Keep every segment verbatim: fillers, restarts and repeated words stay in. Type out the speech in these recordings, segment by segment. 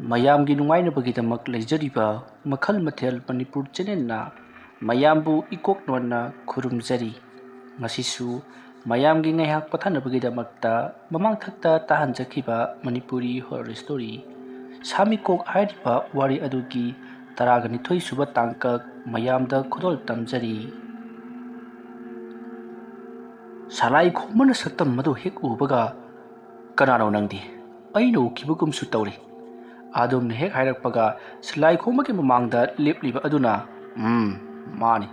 ꯃꯌꯥꯝꯒꯤ ꯅꯨꯡꯉꯥꯏꯅꯕꯒꯤꯗꯃꯛ ꯂꯩꯖꯔꯤꯕ ꯃꯈꯜ ꯃꯊꯦꯜ ꯃꯅꯤꯄꯨꯔ ꯆꯦꯅꯦꯜꯅ ꯃꯌꯥꯝꯕꯨ ꯏꯀꯣꯛ ꯅꯣꯟꯅ ꯈꯨꯔꯨꯝꯖꯔꯤ꯫ ꯉꯁꯤꯁꯨ ꯃꯌꯥꯝꯒꯤ ꯉꯥꯏꯍꯥꯛ ꯄꯣꯊꯥꯅꯕꯒꯤꯗꯃꯛꯇ ꯃꯃꯥꯡꯊꯛꯇ ꯇꯥꯍꯟꯖꯈꯤꯕ ꯃꯅꯤꯄꯨꯔꯤ ꯍꯣꯔꯔ ꯁ꯭ꯇꯣꯔꯤ ꯁꯥꯃꯤꯀꯣꯛ ꯍꯥꯏꯔꯤꯕ ꯋꯥꯔꯤ ꯑꯗꯨꯒꯤ ꯇꯔꯥꯒ ꯅꯤꯊꯣꯏ ꯁꯨꯕ ꯇꯥꯡꯀꯛ ꯃꯌꯥꯝꯗ ꯈꯨꯗꯣꯜ ꯇꯝꯖꯔꯤ꯫ ꯁꯂꯥꯏ ꯈꯣꯝꯕꯅ ꯁꯛꯇꯝ ꯑꯗꯨ ꯍꯦꯛ ꯎꯕꯒ, "ꯀꯅꯥꯅꯣ ꯅꯪꯗꯤ? ꯑꯩꯅ ꯎꯈꯤꯕꯒꯨꯝꯁꯨ ꯇꯧꯔꯤ꯫" ꯑꯗꯨꯝꯅ ꯍꯦꯛ ꯍꯥꯏꯔꯛꯄꯒ, ꯁꯂꯥꯏ ꯈꯣꯝꯕꯒꯤ ꯃꯃꯥꯡꯗ ꯂꯦꯞꯂꯤꯕ ꯑꯗꯨꯅ, "ꯎꯝ, ꯃꯥꯅꯤ꯫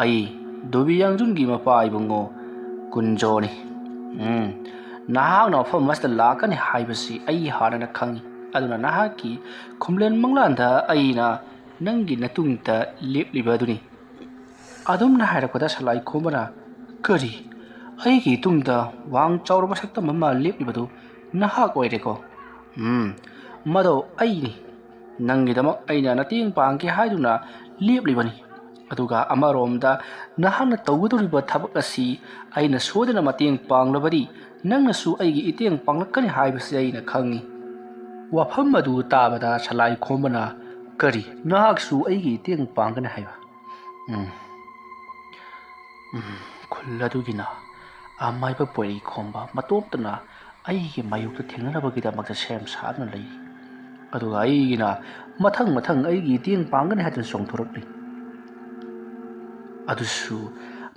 ꯑꯩ ꯗꯣꯕꯤ ꯌꯥꯡꯖꯨꯟꯒꯤ ꯃꯄꯥ ꯏꯕꯨꯡꯉꯣ ꯀꯨꯟꯖꯣꯅꯤ꯫ ꯎꯝ, ꯅꯍꯥꯛꯅ ꯃꯐꯝ ꯑꯁꯤꯗ ꯂꯥꯛꯀꯅꯤ ꯍꯥꯏꯕꯁꯤ ꯑꯩ ꯍꯥꯟꯅꯅ ꯈꯪꯏ꯫ ꯑꯗꯨꯅ ꯅꯍꯥꯛꯀꯤ ꯈꯨꯝꯂꯦꯟ ꯃꯪꯂꯥꯟꯗ ꯑꯩꯅ ꯅꯪꯒꯤ ꯅꯇꯨꯡꯗ ꯂꯦꯞꯂꯤꯕ ꯑꯗꯨꯅꯤ꯫" ꯑꯗꯨꯝꯅ ꯍꯥꯏꯔꯛꯄꯗ ꯁꯂꯥꯏ ꯈꯣꯝꯕꯅ, "ꯀꯔꯤ? ꯑꯩꯒꯤ ꯏꯇꯨꯡꯗ ꯋꯥꯡ ꯆꯥꯎꯔꯕ ꯁꯛꯇꯝ ꯑꯃ ꯂꯦꯞꯂꯤꯕꯗꯨ ꯅꯍꯥꯛ ꯑꯣꯏꯔꯦꯀꯣ?" "ꯎꯝ, ꯃꯗꯣ ꯑꯩꯅꯤ꯫ ꯅꯪꯒꯤꯗꯃꯛ ꯑꯩꯅ ꯃꯇꯦꯡ ꯄꯥꯡꯒꯦ ꯍꯥꯏꯗꯨꯅ ꯂꯦꯞꯂꯤꯕꯅꯤ꯫ ꯑꯗꯨꯒ ꯑꯃꯔꯣꯝꯗ ꯅꯍꯥꯛꯅ ꯇꯧꯒꯗꯧꯔꯤꯕ ꯊꯕꯛ ꯑꯁꯤ ꯑꯩꯅ ꯁꯣꯏꯗꯅ ꯃꯇꯦꯡ ꯄꯥꯡꯂꯕꯗꯤ ꯅꯪꯅꯁꯨ ꯑꯩꯒꯤ ꯏꯇꯦꯡ ꯄꯥꯡꯂꯛꯀꯅꯤ ꯍꯥꯏꯕꯁꯤ ꯑꯩꯅ ꯈꯪꯏ꯫" ꯋꯥꯐꯝ ꯑꯗꯨ ꯇꯥꯕꯗ ꯁꯂꯥꯏ ꯈꯣꯝꯕꯅ, "ꯀꯔꯤ? ꯅꯍꯥꯛꯁꯨ ꯑꯩꯒꯤ ꯏꯇꯦꯡ ꯄꯥꯡꯒꯅꯤ ꯍꯥꯏꯕ?" "ꯎꯝ, ꯎꯝ, ꯈꯨꯜ ꯑꯗꯨꯒꯤꯅ ꯑꯃꯥꯏꯕ ꯄꯣꯏꯔꯩ ꯈꯣꯝꯕ ꯃꯇꯣꯝꯇꯅ ꯑꯩꯒꯤ ꯃꯥꯌꯣꯛꯇ ꯊꯦꯡꯅꯅꯕꯒꯤꯗꯃꯛꯇ ꯁꯦꯝ ꯁꯥꯗꯨꯅ ꯂꯩ꯫ ꯑꯗꯨꯒ ꯑꯩꯒꯤꯅ ꯃꯊꯪ ꯃꯊꯪ ꯑꯩꯒꯤ ꯏꯇꯦꯡ ꯄꯥꯡꯒꯅꯤ ꯍꯥꯏꯗꯨꯅ ꯆꯣꯡꯊꯣꯔꯛꯂꯤ꯫ ꯑꯗꯨꯁꯨ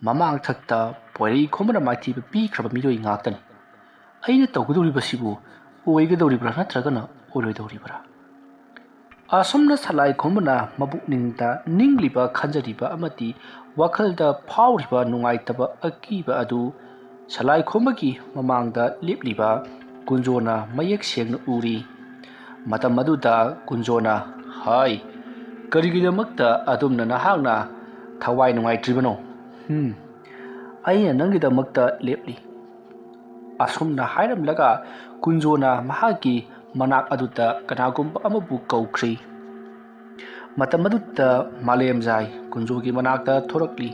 ꯃꯃꯥꯡꯊꯛꯇ ꯄꯣꯏꯔꯩ ꯈꯣꯝꯕꯅ ꯃꯥꯏꯊꯤꯕ ꯄꯤꯈ꯭ꯔꯕ ꯃꯤꯑꯣꯏ ꯉꯥꯛꯇꯅꯤ꯫ ꯑꯩꯅ ꯇꯧꯒꯗꯧꯔꯤꯕꯁꯤꯕꯨ ꯑꯣꯏꯒꯗꯧꯔꯤꯕ꯭ꯔꯥ ꯅꯠꯇ꯭ꯔꯒꯅ ꯑꯣꯏꯔꯣꯏꯗꯧꯔꯤꯕ꯭ꯔꯥ?" ꯑꯁꯨꯝꯅ ꯁꯂꯥꯏ ꯈꯣꯝꯕꯅ ꯃꯕꯨꯛꯅꯤꯡꯗ ꯅꯤꯡꯂꯤꯕ, ꯈꯟꯖꯔꯤꯕ ꯑꯃꯗꯤ ꯋꯥꯈꯜꯗ ꯐꯥꯎꯔꯤꯕ ꯅꯨꯡꯉꯥꯏꯇꯕ, ꯑꯀꯤꯕ ꯑꯗꯨ ꯁꯂꯥꯏ ꯈꯣꯝꯕꯒꯤ ꯃꯃꯥꯡꯗ ꯂꯦꯞꯂꯤꯕ ꯀꯨꯟꯖꯣꯅ ꯃꯌꯦꯛ ꯁꯦꯡꯅ ꯎꯔꯤ꯫ ꯃꯇꯝ ꯑꯗꯨꯗ ꯀꯨꯟꯖꯣꯅ, "ꯍꯥꯏ, ꯀꯔꯤꯒꯤꯗꯃꯛꯇ ꯑꯗꯨꯝꯅ ꯅꯍꯥꯛꯅ ꯊꯋꯥꯏ ꯅꯨꯡꯉꯥꯏꯇ꯭ꯔꯤꯕꯅꯣ? ꯍꯨꯝ, ꯑꯩꯅ ꯅꯪꯒꯤꯗꯃꯛꯇ ꯂꯦꯞꯂꯤ꯫" ꯑꯁꯨꯝꯅ ꯍꯥꯏꯔꯝꯂꯒ ꯀꯨꯟꯖꯣꯅ ꯃꯍꯥꯛꯀꯤ ꯃꯅꯥꯛ ꯑꯗꯨꯗ ꯀꯅꯥꯒꯨꯝꯕ ꯑꯃꯕꯨ ꯀꯧꯈ꯭ꯔꯤ꯫ ꯃꯇꯝ ꯑꯗꯨꯗ ꯃꯥꯂꯦꯝꯖꯥꯏ ꯀꯨꯟꯖꯣꯒꯤ ꯃꯅꯥꯛꯇ ꯊꯣꯔꯛꯂꯤ꯫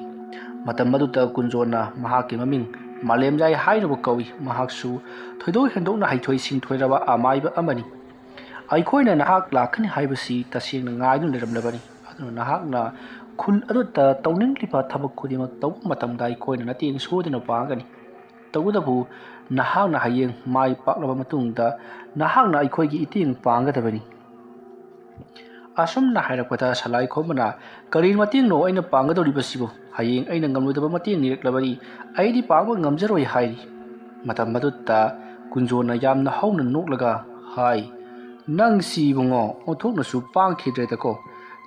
ꯃꯇꯝ ꯑꯗꯨꯗ ꯀꯨꯟꯖꯣꯅ ꯃꯍꯥꯛꯀꯤ ꯃꯃꯤꯡ ꯃꯥꯂꯦꯝꯖꯥꯏ ꯍꯥꯏꯅꯕ ꯀꯧꯏ꯫ ꯃꯍꯥꯛꯁꯨ ꯊꯣꯏꯗꯣꯛ ꯍꯦꯟꯗꯣꯛꯅ ꯍꯩꯊꯣꯏ ꯁꯤꯡꯊꯣꯏꯔꯕ ꯑꯃꯥꯏꯕ ꯑꯃꯅꯤ꯫ ꯑꯩꯈꯣꯏꯅ ꯅꯍꯥꯛ ꯂꯥꯛꯀꯅꯤ ꯍꯥꯏꯕꯁꯤ ꯇꯁꯦꯡꯅ ꯉꯥꯏꯗꯨꯅ ꯂꯩꯔꯝꯂꯕꯅꯤ꯫ ꯑꯗꯨꯅ ꯅꯍꯥꯛꯅ ꯈꯨꯜ ꯑꯗꯨꯗ ꯇꯧꯅꯤꯡꯂꯤꯕ ꯊꯕꯛ ꯈꯨꯗꯤꯡꯃꯛ ꯇꯧꯕ ꯃꯇꯝꯗ ꯑꯩꯈꯣꯏꯅ ꯃꯇꯦꯡ ꯁꯣꯏꯗꯅ ꯄꯥꯡꯒꯅꯤ꯫ ꯇꯧꯕꯇꯕꯨ ꯅꯍꯥꯛꯅ ꯍꯌꯦꯡ ꯃꯥꯏ ꯄꯥꯛꯂꯕ ꯃꯇꯨꯡꯗ ꯅꯍꯥꯛꯅ ꯑꯩꯈꯣꯏꯒꯤ ꯏꯇꯦꯡ ꯄꯥꯡꯒꯗꯕꯅꯤ꯫ ꯑꯁꯨꯝꯅ ꯍꯥꯏꯔꯛꯄꯗ ꯁꯂꯥꯏ ꯈꯣꯝꯕꯅ, "ꯀꯔꯤ ꯃꯇꯦꯡꯅꯣ ꯑꯩꯅ ꯄꯥꯡꯒꯗꯧꯔꯤꯕꯁꯤꯕꯨ? ꯍꯌꯦꯡ ꯑꯩꯅ ꯉꯝꯂꯣꯏꯗꯕ ꯃꯇꯦꯡ ꯅꯤꯔꯛꯂꯕꯗꯤ ꯑꯩꯗꯤ ꯄꯥꯡꯕ ꯉꯝꯖꯔꯣꯏ" ꯍꯥꯏꯔꯤ꯫ ꯃꯇꯝ ꯑꯗꯨꯗ ꯀꯨꯟꯖꯣꯅ ꯌꯥꯝꯅ ꯍꯧꯅ ꯅꯣꯛꯂꯒ ꯍꯥꯏ, "ꯅꯪꯁꯤ ꯏꯕꯨꯡꯉꯣ, ꯑꯣꯟꯊꯣꯛꯅꯁꯨ ꯄꯥꯡꯈꯤꯗ꯭ꯔꯦꯗꯀꯣ꯫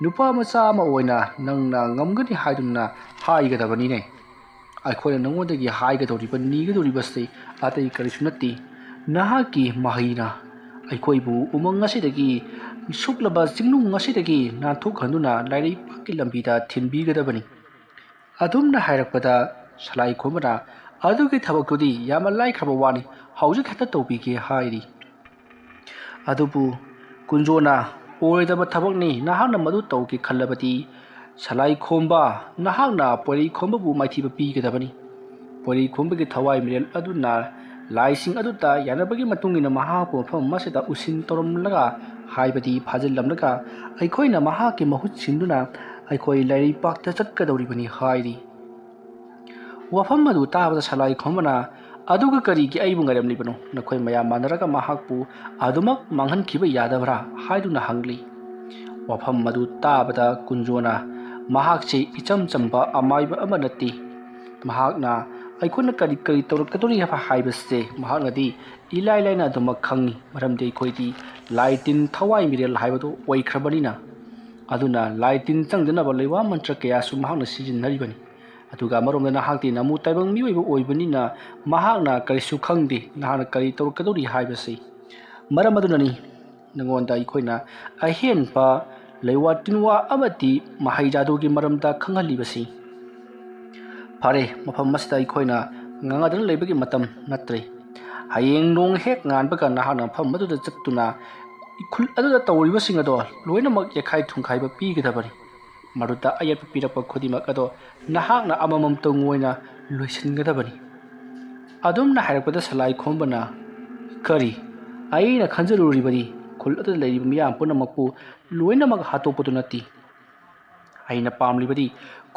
ꯅꯨꯄꯥ ꯃꯆꯥ ꯑꯃ ꯑꯣꯏꯅ ꯅꯪꯅ ꯉꯝꯒꯅꯤ ꯍꯥꯏꯗꯨꯅ ꯍꯥꯏꯒꯗꯕꯅꯤꯅꯦ꯫ ꯑꯩꯈꯣꯏꯅ ꯅꯉꯣꯟꯗꯒꯤ ꯍꯥꯏꯒꯗꯧꯔꯤꯕ, ꯅꯤꯒꯗꯧꯔꯤꯕꯁꯤ ꯑꯇꯩ ꯀꯔꯤꯁꯨ ꯅꯠꯇꯦ꯫ ꯅꯍꯥꯛꯀꯤ ꯃꯍꯩꯅ ꯑꯩꯈꯣꯏꯕꯨ ꯎꯃꯪ ꯑꯁꯤꯗꯒꯤ, ꯁꯨꯛꯂꯕ ꯆꯤꯡꯅꯨꯡ ꯑꯁꯤꯗꯒꯤ ꯅꯥꯟꯊꯣꯛꯍꯟꯗꯨꯅ ꯂꯥꯏꯔꯩꯕꯥꯛꯀꯤ ꯂꯝꯕꯤꯗ ꯊꯤꯟꯕꯤꯒꯗꯕꯅꯤ"꯫ ꯑꯗꯨꯝꯅ ꯍꯥꯏꯔꯛꯄꯗ ꯁꯂꯥꯏ ꯈꯣꯝꯕꯅ, "ꯑꯗꯨꯒꯤ ꯊꯕꯛꯇꯨꯗꯤ ꯌꯥꯝꯅ ꯂꯥꯏꯈ꯭ꯔꯕ ꯋꯥꯅꯤ, ꯍꯧꯖꯤꯛ ꯍꯦꯛꯇ ꯇꯧꯕꯤꯒꯦ" ꯍꯥꯏꯔꯤ꯫ ꯑꯗꯨꯕꯨ ꯀꯨꯟꯖꯣꯅ, "ꯑꯣꯏꯔꯣꯏꯗꯕ ꯊꯕꯛꯅꯤ, ꯅꯍꯥꯛꯅ ꯃꯗꯨ ꯇꯧꯒꯦ ꯈꯜꯂꯕꯗꯤ ꯁꯂꯥꯏ ꯈꯣꯝꯕ, ꯅꯍꯥꯛꯅ ꯄꯣꯏꯔꯩ ꯈꯣꯝꯕꯕꯨ ꯃꯥꯏꯊꯤꯕ ꯄꯤꯒꯗꯕꯅꯤ꯫ ꯄꯣꯏꯔꯩ ꯈꯣꯝꯕꯒꯤ ꯊꯋꯥꯏ ꯃꯤꯔꯦꯜ ꯑꯗꯨꯅ ꯂꯥꯏꯁꯤꯡ ꯑꯗꯨꯗ ꯌꯥꯅꯕꯒꯤ ꯃꯇꯨꯡ ꯏꯟꯅ ꯃꯍꯥꯛꯄꯨ ꯃꯐꯝ ꯑꯃꯁꯤꯗ ꯎꯁꯤꯟ ꯇꯧꯔꯝꯂꯒ, ꯍꯥꯏꯕꯗꯤ ꯐꯥꯖꯤꯜꯂꯝꯂꯒ, ꯑꯩꯈꯣꯏꯅ ꯃꯍꯥꯛꯀꯤ ꯃꯍꯨꯠ ꯁꯤꯟꯗꯨꯅ ꯑꯩꯈꯣꯏ ꯂꯥꯏꯔꯩꯄꯥꯛꯇ ꯆꯠꯀꯗꯧꯔꯤꯕꯅꯤ" ꯍꯥꯏꯔꯤ꯫ ꯋꯥꯐꯝ ꯑꯗꯨ ꯇꯥꯕꯗ ꯁꯂꯥꯏ ꯈꯣꯝꯕꯅ, "ꯑꯗꯨꯒ ꯀꯔꯤꯒꯤ ꯑꯩꯕꯨ ꯉꯥꯏꯔꯝꯂꯤꯕꯅꯣ? ꯅꯈꯣꯏ ꯃꯌꯥꯝ ꯃꯥꯟꯅꯔꯒ ꯃꯍꯥꯛꯄꯨ ꯑꯗꯨꯃꯛ ꯃꯥꯡꯍꯟꯈꯤꯕ ꯌꯥꯗꯕ꯭ꯔꯥ?" ꯍꯥꯏꯗꯨꯅ ꯍꯪꯂꯤ꯫ ꯋꯥꯐꯝ ꯑꯗꯨ ꯇꯥꯕꯗ ꯀꯨꯟꯖꯣꯅ, "ꯃꯍꯥꯛꯁꯤ ꯏꯆꯝ ꯆꯝꯕ ꯑꯃꯥꯏꯕ ꯑꯃ ꯅꯠꯇꯦ꯫ ꯃꯍꯥꯛꯅ ꯑꯩꯈꯣꯏꯅ ꯀꯔꯤ ꯀꯔꯤ ꯇꯧꯔꯛꯀꯗꯧꯔꯤ ꯍꯥꯏꯕ ꯍꯥꯏꯕꯁꯦ ꯃꯍꯥꯛꯅꯗꯤ ꯏꯂꯥꯏ ꯂꯥꯏꯅ ꯑꯗꯨꯃꯛ ꯈꯪꯏ, ꯃꯔꯝꯗꯤ ꯑꯩꯈꯣꯏꯗꯤ ꯂꯥꯏ ꯇꯤꯟ ꯊꯋꯥꯏ ꯃꯤꯔꯦꯜ ꯍꯥꯏꯕꯗꯨ ꯑꯣꯏꯈ꯭ꯔꯕꯅꯤꯅ꯫ ꯑꯗꯨꯅ ꯂꯥꯏ ꯇꯤꯟ ꯆꯪꯗꯅꯕ ꯂꯩꯋꯥ ꯃꯟꯇ꯭ꯔ ꯀꯌꯥꯁꯨ ꯃꯍꯥꯛꯅ ꯁꯤꯖꯤꯟꯅꯔꯤꯕꯅꯤ꯫ ꯑꯗꯨꯒ ꯑꯃꯔꯣꯝꯗ ꯅꯍꯥꯛꯇꯤ ꯅꯃꯨ ꯇꯥꯏꯕꯪ ꯃꯤꯑꯣꯏꯕ ꯑꯣꯏꯕꯅꯤꯅ ꯃꯍꯥꯛꯅ ꯀꯔꯤꯁꯨ ꯈꯪꯗꯦ, ꯅꯍꯥꯛꯅ ꯀꯔꯤ ꯇꯧꯔꯛꯀꯗꯧꯔꯤ ꯍꯥꯏꯕꯁꯤ꯫ ꯃꯔꯝ ꯑꯗꯨꯅꯅꯤ ꯅꯉꯣꯟꯗ ꯑꯩꯈꯣꯏꯅ ꯑꯍꯦꯟꯕ ꯂꯩꯋꯥ ꯇꯤꯟꯋꯥ ꯑꯃꯗꯤ ꯃꯍꯩ ꯖꯥꯗꯨꯒꯤ ꯃꯔꯝꯗ ꯈꯪꯍꯜꯂꯤꯕꯁꯤ꯫ ꯐꯔꯦ, ꯃꯐꯝ ꯑꯁꯤꯗ ꯑꯩꯈꯣꯏꯅ ꯉꯥꯡꯅꯗꯨꯅ ꯂꯩꯕꯒꯤ ꯃꯇꯝ ꯅꯠꯇ꯭ꯔꯦ꯫ ꯍꯌꯦꯡ ꯅꯣꯡ ꯍꯦꯛ ꯉꯥꯟꯕꯒ ꯅꯍꯥꯛꯅ ꯃꯐꯝ ꯑꯗꯨꯗ ꯆꯠꯇꯨꯅ ꯈꯨꯜ ꯑꯗꯨꯗ ꯇꯧꯔꯤꯕꯁꯤꯡ ꯑꯗꯣ ꯂꯣꯏꯅꯃꯛ ꯌꯦꯛꯈꯥꯏ ꯊꯨꯡꯈꯥꯏꯕ ꯄꯤꯒꯗꯕꯅꯤ꯫ ꯃꯗꯨꯗ ꯑꯌꯦꯠꯄ ꯄꯤꯔꯛꯄ ꯈꯨꯗꯤꯡꯃꯛ ꯑꯗꯣ ꯅꯍꯥꯛꯅ ꯑꯃꯃꯝꯇꯪ ꯑꯣꯏꯅ ꯂꯣꯏꯁꯤꯟꯒꯗꯕꯅꯤ꯫" ꯑꯗꯨꯝꯅ ꯍꯥꯏꯔꯛꯄꯗ ꯁꯂꯥꯏ ꯈꯣꯝꯕꯅ, "ꯀꯔꯤ? ꯑꯩꯅ ꯈꯟꯖꯔꯨꯔꯤꯕꯗꯤ ꯈꯨꯜ ꯑꯗꯨꯗ ꯂꯩꯔꯤꯕ ꯃꯤꯌꯥꯝ ꯄꯨꯝꯅꯃꯛꯄꯨ ꯂꯣꯏꯅꯃꯛ ꯍꯥꯠꯇꯣꯛꯄꯗꯨ ꯅꯠꯇꯦ꯫ ꯑꯩꯅ ꯄꯥꯝꯂꯤꯕꯗꯤ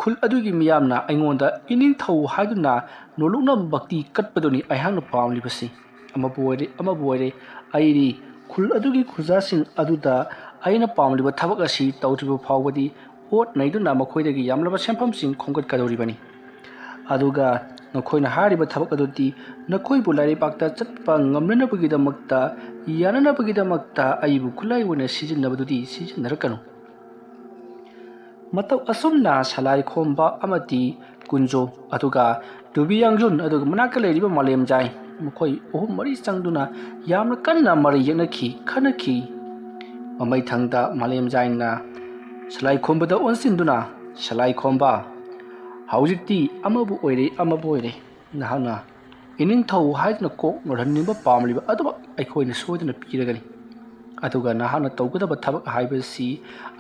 ꯈꯨꯜ ꯑꯗꯨꯒꯤ ꯃꯤꯌꯥꯝꯅ ꯑꯩꯉꯣꯟꯗ ꯏꯅꯤꯡꯊꯧ ꯍꯥꯏꯗꯨꯅ ꯅꯣꯂꯨꯛꯅ ꯚꯛꯇꯤ ꯀꯠꯄꯗꯨꯅꯤ ꯑꯩꯍꯥꯛꯅ ꯄꯥꯝꯂꯤꯕꯁꯤ꯫ ꯑꯃꯕꯨ ꯑꯣꯏꯔꯦ, ꯑꯃꯕꯨ ꯑꯣꯏꯔꯦ, ꯑꯩꯗꯤ ꯈꯨꯜ ꯑꯗꯨꯒꯤ ꯈꯨꯖꯥꯁꯤꯡ ꯑꯗꯨꯗ ꯑꯩꯅ ꯄꯥꯝꯂꯤꯕ ꯊꯕꯛ ꯑꯁꯤ ꯇꯧꯗ꯭ꯔꯤꯕ ꯐꯥꯎꯕꯗꯤ ꯑꯣꯠ ꯅꯩꯗꯨꯅ ꯃꯈꯣꯏꯗꯒꯤ ꯌꯥꯝꯂꯕ ꯁꯦꯟꯐꯝꯁꯤꯡ ꯈꯣꯝꯒꯠꯀꯗꯧꯔꯤꯕꯅꯤ꯫ ꯑꯗꯨꯒ ꯅꯈꯣꯏꯅ ꯍꯥꯏꯔꯤꯕ ꯊꯕꯛ ꯑꯗꯨꯗꯤ ꯅꯈꯣꯏꯕꯨ ꯂꯥꯏꯔꯩꯕꯥꯛꯇ ꯆꯠꯄ ꯉꯝꯅꯅꯕꯒꯤꯗꯃꯛꯇ, ꯌꯥꯅꯅꯕꯒꯤꯗꯃꯛꯇ ꯑꯩꯕꯨ ꯈꯨꯠꯂꯥꯏ ꯑꯣꯏꯅ ꯁꯤꯖꯤꯟꯅꯕꯗꯨꯗꯤ ꯁꯤꯖꯤꯟꯅꯔꯛꯀꯅꯨ꯫ ꯃꯇꯧ ꯑꯁꯨꯝꯅ ꯁꯂꯥꯏ ꯈꯣꯝꯕ ꯑꯃꯗꯤ ꯀꯨꯟꯖꯣ, ꯑꯗꯨꯒ ꯇꯨꯕꯤ ꯌꯥꯡꯖꯨꯟ, ꯑꯗꯨꯒ ꯃꯅꯥꯛꯇ ꯂꯩꯔꯤꯕ ꯃꯥꯂꯦꯝꯖꯥꯏ, ꯃꯈꯣꯏ ꯑꯍꯨꯝ ꯃꯔꯤ ꯆꯪꯗꯨꯅ ꯌꯥꯝꯅ ꯀꯟꯅ ꯃꯔꯩ ꯌꯦꯠꯅꯈꯤ, ꯈꯟꯅꯈꯤ꯫ ꯃꯃꯩꯊꯪꯗ ꯃꯥꯂꯦꯝꯖꯥꯏꯅ ꯁꯂꯥꯏ ꯈꯣꯝꯕꯗ ꯑꯣꯟꯁꯤꯟꯗꯨꯅ, "ꯁꯂꯥꯏ ꯈꯣꯝꯕ, ꯍꯧꯖꯤꯛꯇꯤ ꯑꯃꯕꯨ ꯑꯣꯏꯔꯦ, ꯑꯃꯕꯨ ꯑꯣꯏꯔꯦ, ꯅꯍꯥꯛꯅ ꯏꯅꯤꯡꯊꯧ ꯍꯥꯏꯗꯨꯅ ꯀꯣꯛ ꯉꯥꯎꯍꯟꯅꯤꯡꯕ ꯄꯥꯝꯂꯤꯕ ꯑꯗꯨꯃꯛ ꯑꯩꯈꯣꯏꯅ ꯁꯣꯏꯗꯅ ꯄꯤꯔꯒꯅꯤ꯫ ꯑꯗꯨꯒ ꯅꯍꯥꯛꯅ ꯇꯧꯒꯗꯕ ꯊꯕꯛ ꯍꯥꯏꯕꯁꯤ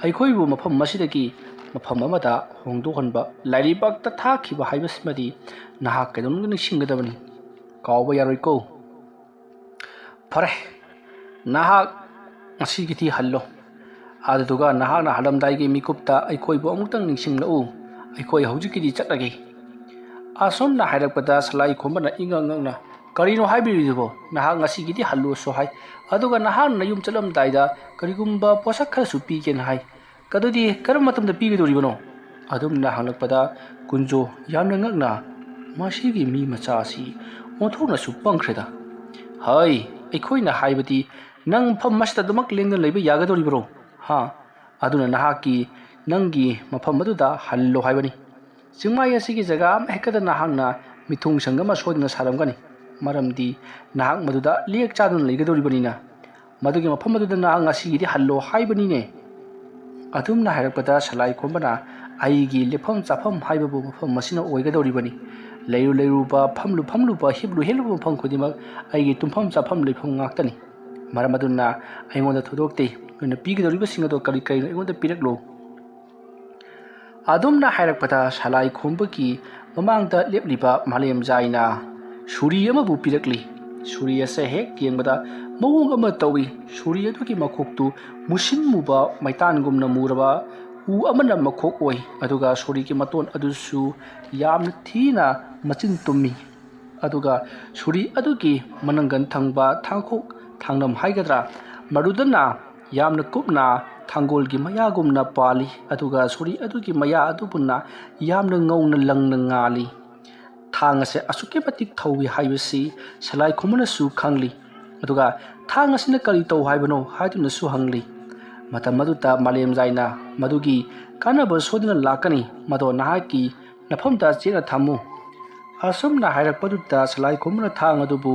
ꯑꯩꯈꯣꯏꯕꯨ ꯃꯐꯝ ꯑꯁꯤꯗꯒꯤ ꯃꯐꯝ ꯑꯃꯗ ꯍꯣꯡꯗꯣꯛꯍꯟꯕ, ꯂꯥꯏꯔꯩꯕꯥꯛꯇ ꯊꯥꯈꯤꯕ ꯍꯥꯏꯕꯁꯤꯃꯗꯤ ꯅꯍꯥꯛ ꯀꯩꯗꯧꯅꯨꯡꯗ ꯅꯤꯡꯁꯤꯡꯒꯗꯕꯅꯤ꯫ ꯀꯥꯎꯕ ꯌꯥꯔꯣꯏꯀꯣ꯫ ꯐꯔꯦ, ꯅꯍꯥꯛ ꯉꯁꯤꯒꯤꯗꯤ ꯍꯜꯂꯣ꯫ ꯑꯗꯨꯗꯨꯒ ꯅꯍꯥꯛꯅ ꯍꯜꯂꯝꯗꯥꯏꯒꯤ ꯃꯤꯀꯨꯞꯇ ꯑꯩꯈꯣꯏꯕꯨ ꯑꯃꯨꯛꯇꯪ ꯅꯤꯡꯁꯤꯡꯂꯛꯎ꯫ ꯑꯩꯈꯣꯏ ꯍꯧꯖꯤꯛꯀꯤꯗꯤ ꯆꯠꯂꯒꯦ꯫" ꯑꯁꯨꯝꯅ ꯍꯥꯏꯔꯛꯄꯗ ꯁꯂꯥꯏ ꯈꯣꯝꯕꯅ ꯏꯉꯛ ꯉꯛꯅ, "ꯀꯔꯤꯅꯣ ꯍꯥꯏꯕꯤꯔꯤꯗꯨꯕꯣ? ꯅꯍꯥꯛ ꯉꯁꯤꯒꯤꯗꯤ ꯍꯜꯂꯨꯁꯨ ꯍꯥꯏ, ꯑꯗꯨꯒ ꯅꯍꯥꯛꯅ ꯌꯨꯝ ꯆꯠꯂꯝꯗꯥꯏꯗ ꯀꯔꯤꯒꯨꯝꯕ ꯄꯣꯠꯁꯛ ꯈꯔꯁꯨ ꯄꯤꯒꯦꯅ ꯍꯥꯏ꯫ ꯑꯗꯨꯗꯤ ꯀꯔꯝꯕ ꯃꯇꯝꯗ ꯄꯤꯒꯗꯧꯔꯤꯕꯅꯣ?" ꯑꯗꯨꯝꯅ ꯍꯪꯂꯛꯄꯗ ꯀꯨꯟꯖꯣ ꯌꯥꯝꯅ ꯉꯛꯅ, "ꯃꯁꯤꯒꯤ ꯃꯤ ꯃꯆꯥ ꯑꯁꯤ ꯑꯣꯟꯊꯣꯛꯅꯁꯨ ꯄꯪꯈ꯭ꯔꯦꯗ꯫ ꯍꯩ, ꯑꯩꯈꯣꯏꯅ ꯍꯥꯏꯕꯗꯤ ꯅꯪ ꯃꯐꯝ ꯑꯁꯤꯗ ꯑꯗꯨꯃꯛ ꯂꯦꯡꯗꯅ ꯂꯩꯕ ꯌꯥꯒꯗꯧꯔꯤꯕ꯭ꯔꯣ? ꯍꯥ? ꯑꯗꯨꯅ ꯅꯍꯥꯛꯀꯤ, ꯅꯪꯒꯤ ꯃꯐꯝ ꯑꯗꯨꯗ ꯍꯜꯂꯣ ꯍꯥꯏꯕꯅꯤ꯫ ꯆꯤꯡꯃꯥꯏ ꯑꯁꯤꯒꯤ ꯖꯒꯥ ꯑꯃ ꯍꯦꯛꯇꯗ ꯅꯍꯥꯛꯅ ꯃꯤꯊꯨꯡ ꯁꯪꯒ ꯑꯃ ꯁꯣꯏꯗꯅ ꯁꯥꯔꯝꯒꯅꯤ, ꯃꯔꯝꯗꯤ ꯅꯍꯥꯛ ꯃꯗꯨꯗ ꯂꯦꯛ ꯆꯥꯗꯨꯅ ꯂꯩꯒꯗꯧꯔꯤꯕꯅꯤꯅ꯫ ꯃꯗꯨꯒꯤ ꯃꯐꯝ ꯑꯗꯨꯗ ꯅꯍꯥꯛ ꯉꯁꯤꯒꯤꯗꯤ ꯍꯜꯂꯣ ꯍꯥꯏꯕꯅꯤꯅꯦ꯫" ꯑꯗꯨꯝꯅ ꯍꯥꯏꯔꯛꯄꯗ ꯁꯂꯥꯏ ꯈꯣꯝꯕꯅ, "ꯑꯩꯒꯤ ꯂꯦꯞꯐꯝ ꯆꯥꯐꯝ ꯍꯥꯏꯕꯕꯨ ꯃꯐꯝ ꯑꯁꯤꯅ ꯑꯣꯏꯒꯗꯧꯔꯤꯕꯅꯤ꯫ ꯂꯩꯔꯨ ꯂꯩꯔꯨꯕ, ꯐꯝꯂꯨ ꯐꯝꯂꯨꯕ, ꯍꯤꯞꯂꯨ ꯍꯤꯞꯂꯨꯕ ꯃꯐꯝ ꯈꯨꯗꯤꯡꯃꯛ ꯑꯩꯒꯤ ꯇꯨꯝꯐꯝ ꯆꯥꯐꯝ ꯂꯩꯐꯝ ꯉꯥꯛꯇꯅꯤ꯫ ꯃꯔꯝ ꯑꯗꯨꯅ ꯑꯩꯉꯣꯟꯗ ꯊꯣꯏꯗꯣꯛꯇꯦ꯫ ꯅꯣꯏꯅ ꯄꯤꯒꯗꯧꯔꯤꯕꯁꯤꯡ ꯑꯗꯣ ꯀꯔꯤ ꯀꯔꯤꯅꯣ ꯑꯩꯉꯣꯟꯗ ꯄꯤꯔꯛꯂꯣ꯫" ꯑꯗꯨꯝꯅ ꯍꯥꯏꯔꯛꯄꯗ ꯁꯂꯥꯏ ꯈꯣꯝꯕꯒꯤ ꯃꯃꯥꯡꯗ ꯂꯦꯞꯂꯤꯕ ꯃꯥꯂꯦꯝꯖꯥꯏꯅ ꯁꯨꯔꯤ ꯑꯃꯕꯨ ꯄꯤꯔꯛꯂꯤ꯫ ꯁꯨꯔꯤ ꯑꯁꯦ ꯍꯦꯛ ꯌꯦꯡꯕꯗ ꯃꯑꯣꯡ ꯑꯃ ꯇꯧꯏ꯫ ꯁꯨꯔꯤ ꯑꯗꯨꯒꯤ ꯃꯈꯣꯛꯇꯨ ꯃꯨꯁꯤꯟ ꯃꯨꯕ ꯃꯩꯇꯥꯟꯒꯨꯝꯅ ꯃꯨꯔꯕ ꯎ ꯑꯃꯅ ꯃꯈꯣꯛ ꯑꯣꯏ, ꯑꯗꯨꯒ ꯁꯨꯔꯤꯒꯤ ꯃꯇꯣꯟ ꯑꯗꯨꯁꯨ ꯌꯥꯝꯅ ꯊꯤꯅ ꯃꯆꯤꯟ ꯇꯨꯝꯃꯤ꯫ ꯑꯗꯨꯒ ꯁꯨꯔꯤ ꯑꯗꯨꯒꯤ ꯃꯅꯪꯒꯟ ꯊꯪꯕ ꯊꯥꯡꯈꯣꯛ ꯊꯥꯡꯅꯝ ꯍꯥꯏꯒꯗ꯭ꯔꯥ, ꯃꯗꯨꯗꯅ ꯌꯥꯝꯅ ꯀꯨꯞꯅ ꯊꯥꯡꯒꯣꯜꯒꯤ ꯃꯌꯥꯒꯨꯝꯅ ꯄꯥꯜꯂꯤ, ꯑꯗꯨꯒ ꯁꯨꯔꯤ ꯑꯗꯨꯒꯤ ꯃꯌꯥ ꯑꯗꯨꯕꯨꯅ ꯌꯥꯝꯅ ꯉꯧꯅ ꯂꯪꯅ ꯉꯥꯜꯂꯤ꯫ ꯊꯥꯡ ꯑꯁꯦ ꯑꯁꯨꯛꯀꯤ ꯃꯇꯤꯛ ꯊꯧꯏ ꯍꯥꯏꯕꯁꯤ ꯁꯂꯥꯏ ꯈꯨꯝꯕꯅꯁꯨ ꯈꯪꯂꯤ꯫ ꯑꯗꯨꯒ ꯊꯥꯡ ꯑꯁꯤꯅ ꯀꯔꯤ ꯇꯧ ꯍꯥꯏꯕꯅꯣ ꯍꯥꯏꯗꯨꯅꯁꯨ ꯍꯪꯂꯤ꯫ ꯃꯇꯝ ꯑꯗꯨꯗ ꯃꯥꯂꯦꯝꯖꯥꯏꯅ ꯃꯗꯨꯒꯤ ꯀꯥꯟꯅꯕ ꯁꯣꯏꯗꯅ ꯂꯥꯛꯀꯅꯤ, ꯃꯗꯣ ꯅꯍꯥꯛꯀꯤ ꯅꯐꯝꯗ ꯆꯦꯠꯅ ꯊꯝꯃꯨ꯫ ꯑꯁꯨꯝꯅ ꯍꯥꯏꯔꯛꯄꯗꯨꯗ ꯁꯂꯥꯏ ꯈꯨꯝꯕꯅ ꯊꯥꯡ ꯑꯗꯨꯕꯨ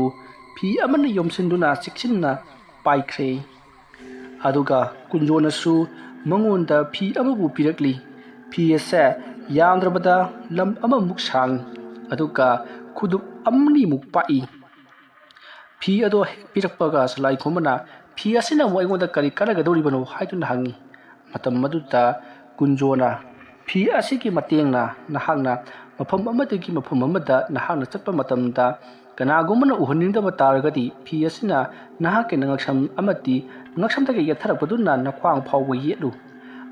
ꯐꯤ ꯑꯃꯅ ꯌꯣꯝꯁꯤꯟꯗꯨꯅ ꯆꯦꯛꯁꯤꯟꯅ ꯄꯥꯏꯈ꯭ꯔꯦ꯫ ꯑꯗꯨꯒ ꯀꯨꯟꯖꯣꯅꯁꯨ ꯃꯉꯣꯟꯗ ꯐꯤ ꯑꯃꯕꯨ ꯄꯤꯔꯛꯂꯤ꯫ ꯐꯤ ꯑꯁꯦ ꯌꯥꯝꯗ꯭ꯔꯕꯗ ꯂꯝ ꯑꯃꯃꯨꯛ ꯁꯥꯡꯏ, ꯑꯗꯨꯒ ꯈꯨꯗꯨꯞ ꯑꯅꯤꯃꯨꯛ ꯄꯥꯛꯏ꯫ ꯐꯤ ꯑꯗꯣ ꯍꯦꯛ ꯄꯤꯔꯛꯄꯒ ꯁꯂꯥꯏ ꯈꯨꯝꯕꯅ, "ꯐꯤ ꯑꯁꯤꯅ ꯑꯃꯨꯛ ꯑꯩꯉꯣꯟꯗ ꯀꯔꯤ ꯀꯥꯟꯅꯒꯗꯧꯔꯤꯕꯅꯣ?" ꯍꯥꯏꯗꯨꯅ ꯍꯪꯉꯤ꯫ ꯃꯇꯝ ꯑꯗꯨꯗ ꯀꯨꯟꯖꯣꯅ, "ꯐꯤ ꯑꯁꯤꯒꯤ ꯃꯇꯦꯡꯅ ꯅꯍꯥꯛꯅ ꯃꯐꯝ ꯑꯃꯗꯒꯤ ꯃꯐꯝ ꯑꯃꯗ ꯅꯍꯥꯛꯅ ꯆꯠꯄ ꯃꯇꯝꯗ ꯀꯅꯥꯒꯨꯝꯕꯅ ꯎꯍꯟꯅꯤꯡꯗꯕ ꯇꯥꯔꯒꯗꯤ ꯐꯤ ꯑꯁꯤꯅ ꯅꯍꯥꯛꯀꯤ ꯅꯉꯛꯁꯝ ꯑꯃꯗꯤ ꯅꯉꯛꯁꯝꯗꯒꯤ ꯌꯦꯠꯊꯔꯛꯄꯗꯨꯅ ꯅꯈ꯭ꯋꯥꯡ ꯐꯥꯎꯕ ꯌꯦꯠꯂꯨ꯫